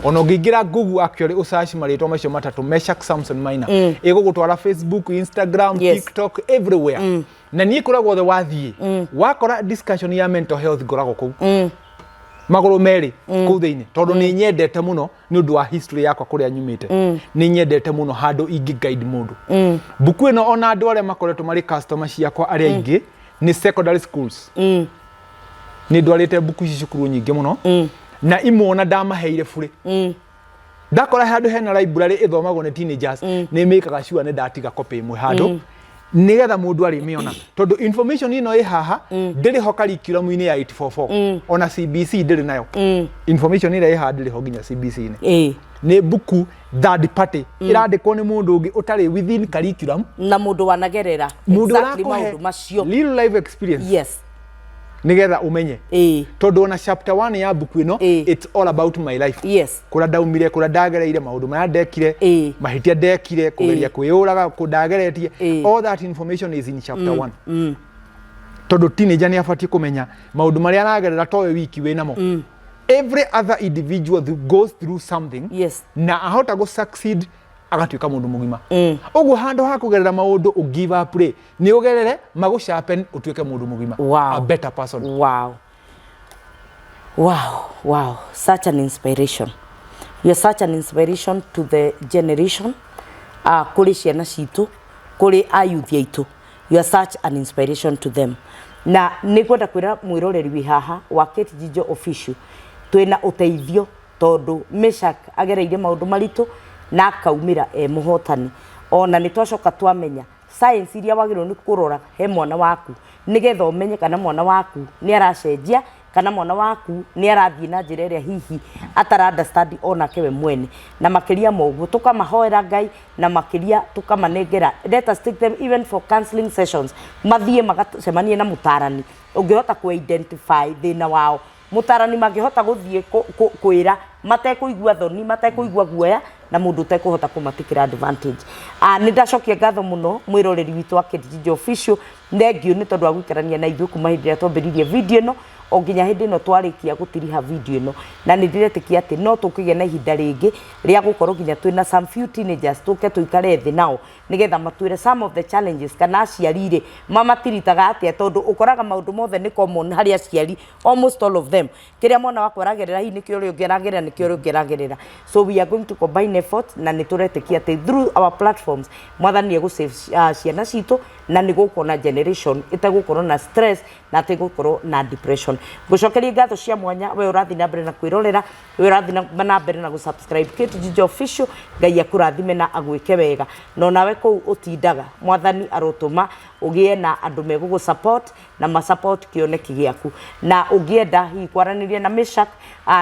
Ona ũngĩingĩra Google, actually ũsearch marĩtwa macio matatũ, Meshak Samson Maina, ĩgũgũtwara Facebook, Instagram, TikTok, everywhere. Na niĩ kũrĩa guothe wathiĩ wakora discussion ya mental health, ngoragwo kũu magũrũ merĩ kũu thĩinĩ, tondũ nĩ nyendete mũno nĩ ũndũ wa history yakwa kũrĩa nyumĩte. Nĩ nyendete mũno handũ ingĩ guide mũndũ. Mbuku ĩno, ona andũ arĩa makoretwo marĩ customer ciakwa arĩa aingĩ nĩ secondary schools. Nĩ ndwarĩte mbuku ici cukuru nyingĩ mũno, na imwe ona ndamaheire burĩ. Ndakora handũ hena library ĩthomagwo nĩ teenagers, nĩ mĩkaga sure nĩ ndatiga copy ĩmwe handũ nigetha mũndũ arĩmĩona, tondũ information ĩno ĩ haha ndĩrĩ ho curriculum-inĩ ya 844, ona CBC ndĩrĩ nayo. Information ĩrĩa ĩ haha ndĩrĩ ho nginya CBC-inĩ. Nĩ mbuku third party, ĩrandĩkwo nĩ mũndũ ũngĩ ũtarĩ within curriculum. Na mũndũ wanagerera Mũndũ exactly ũrakũhe maũndũ macio. Real life experience nigetha ũmenye, tondũ ona chapter 1 ya mbuku ĩno, it's all about my life, kũrĩa ndaumire, kũrĩa ndagereire, maũndũ marĩa ndekire, mahĩtia ndekire, kũgeria kwĩyũraga kũ ndageretie. All that information is in chapter 1, tondũ teenager nĩ abatiĩ kũmenya maũndũ marĩa aragerera towe wiki wĩ namo. Every other individual goes through something na ahota gũ succeed agatuĩka mũndũ mũgima. Ũguo handũ ha kũgerera maũndũ ũ give up rĩ, nĩ ũgerere magũ sharpen ũtuĩke mũndũ mũgima, a better person. Wow. Such an inspiration. You're such an inspiration to the generation. Kũrĩ ciana citũ, kũrĩ ayuthi aitũ. You are such an inspiration to them. Na nĩ ngwenda kwĩra mwĩroreri wĩ haha wa Kate Jijo Official, twĩna ũteithio tondũ Meshak agereire maũndũ maritũ na akaumĩra e mũhotani. Ona nĩ twacoka twamenya Signs iria wagĩrĩirwo nĩ kũrora he mwana waku nĩgetha ũmenye kana mwana waku nĩ aracenjia kana mwana waku nĩ arathiĩ na njĩra ĩrĩa hihi atara understand onake we mwene. Na makĩria ma ũguo tũkamahoera Ngai na makĩria tũkamanengera, let us take them even for counseling sessions, mathiĩ magacemanie na mũtarani ũngĩhota kũ identify thĩna wao. Mũtarani mangĩhota gũthiĩ kwĩra matekũigua thoni, matekũigua guoya na mũndũ ũtekũhota kũmatikĩra advantage. Ah, nĩ ndacokia ngatho mũno mwĩroreri witũ wa Kate Ginger Official, thengiũ nĩ tondũ wa gũikarania na ithuĩ kuma hĩndĩ ĩrĩa twambĩrĩirie video ĩno o nginya hĩndĩ ĩno twarĩkia gũtiriha video ĩno, na nĩ ndĩretĩkia atĩ no tũkĩgĩa na ihinda rĩngĩ rĩa gũkorwo nginya twĩna some few teenagers tũke tũikare thĩ nao nĩgetha matwĩre some of the challenges kana aciari rĩ mamatiritaga atĩa, tondũ ũkoraga maũndũ mothe nĩ common harĩ aciari almost all of them. Kĩrĩa mwana wakwa aragerera hihi nĩkĩo ũrĩa ũngĩ aragerera, nĩkĩo ũrĩa ũngĩ aragerera. So we are going to combine effort na nĩ tũretĩkia atĩ through our platforms Mwathani nĩ egũ save ciana citũ na nĩ gũkorwo na generation ĩtegũkorwo na stress na ategũkorwo na depression. Ngũcokerie ngatho cia mwanya we ũrathiĩ na mbere na kwĩrorera, we ũrathiĩ na mbere na gũ-subscribe Kate Ginger Official. Ngai akũrathime na agwĩke wega. Na onawe kũu ũtindaga, Mwathani arotũma ũgĩe na andũ megũgũ support na ma support kĩoneki gĩaku. Na ũngĩenda hihi kwaranĩria na Meshak,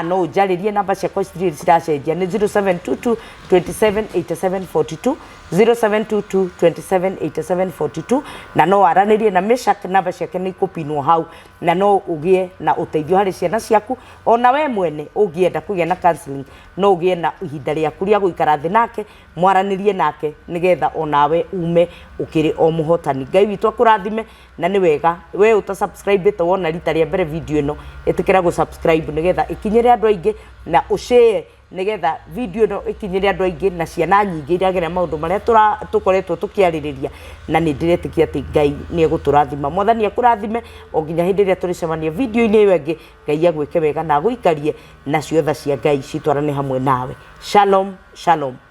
no ũnjarĩrie, namba ciakwa citirĩ ciracenjia, nĩ 0722 27 87 42, 0722 27 87 42, na no waranĩrie na Meshak, namba ciake nĩ ikũpinwo hau, na no ũgĩe na ũteithio harĩ ciana ciaku. Ona we mwene ũngĩenda kũgĩa na counseling, no ũgĩe na ihinda rĩaku rĩa gũikara thĩ nake, mwaranĩrie nake, nĩgetha onawe ume ũkĩrĩ o mũhotani. Ngai witũ akũrathime. Na nĩ wega we ũta subscribe ĩte wona rita rĩa mbere video ĩno, ĩtĩkĩra gũ subscribe nĩgetha ĩkinyĩre andũ aingĩ, na ũshare nĩgetha video ĩno ĩkinyĩre andũ aingĩ na ciana nyingĩ iragerera maũndũ marĩa tũkoretwo tũkĩarĩrĩria. Na nĩ ndĩretĩkia atĩ Ngai nĩ egũtũrathima. Mwathani akũrathime o nginya hĩndĩ ĩrĩa tũrĩcemania video-inĩ ĩyo ĩngĩ. Ngai agwĩke wega na agũikarie, nacio tha cia Ngai citwarane hamwe nawe. Shalom, shalom.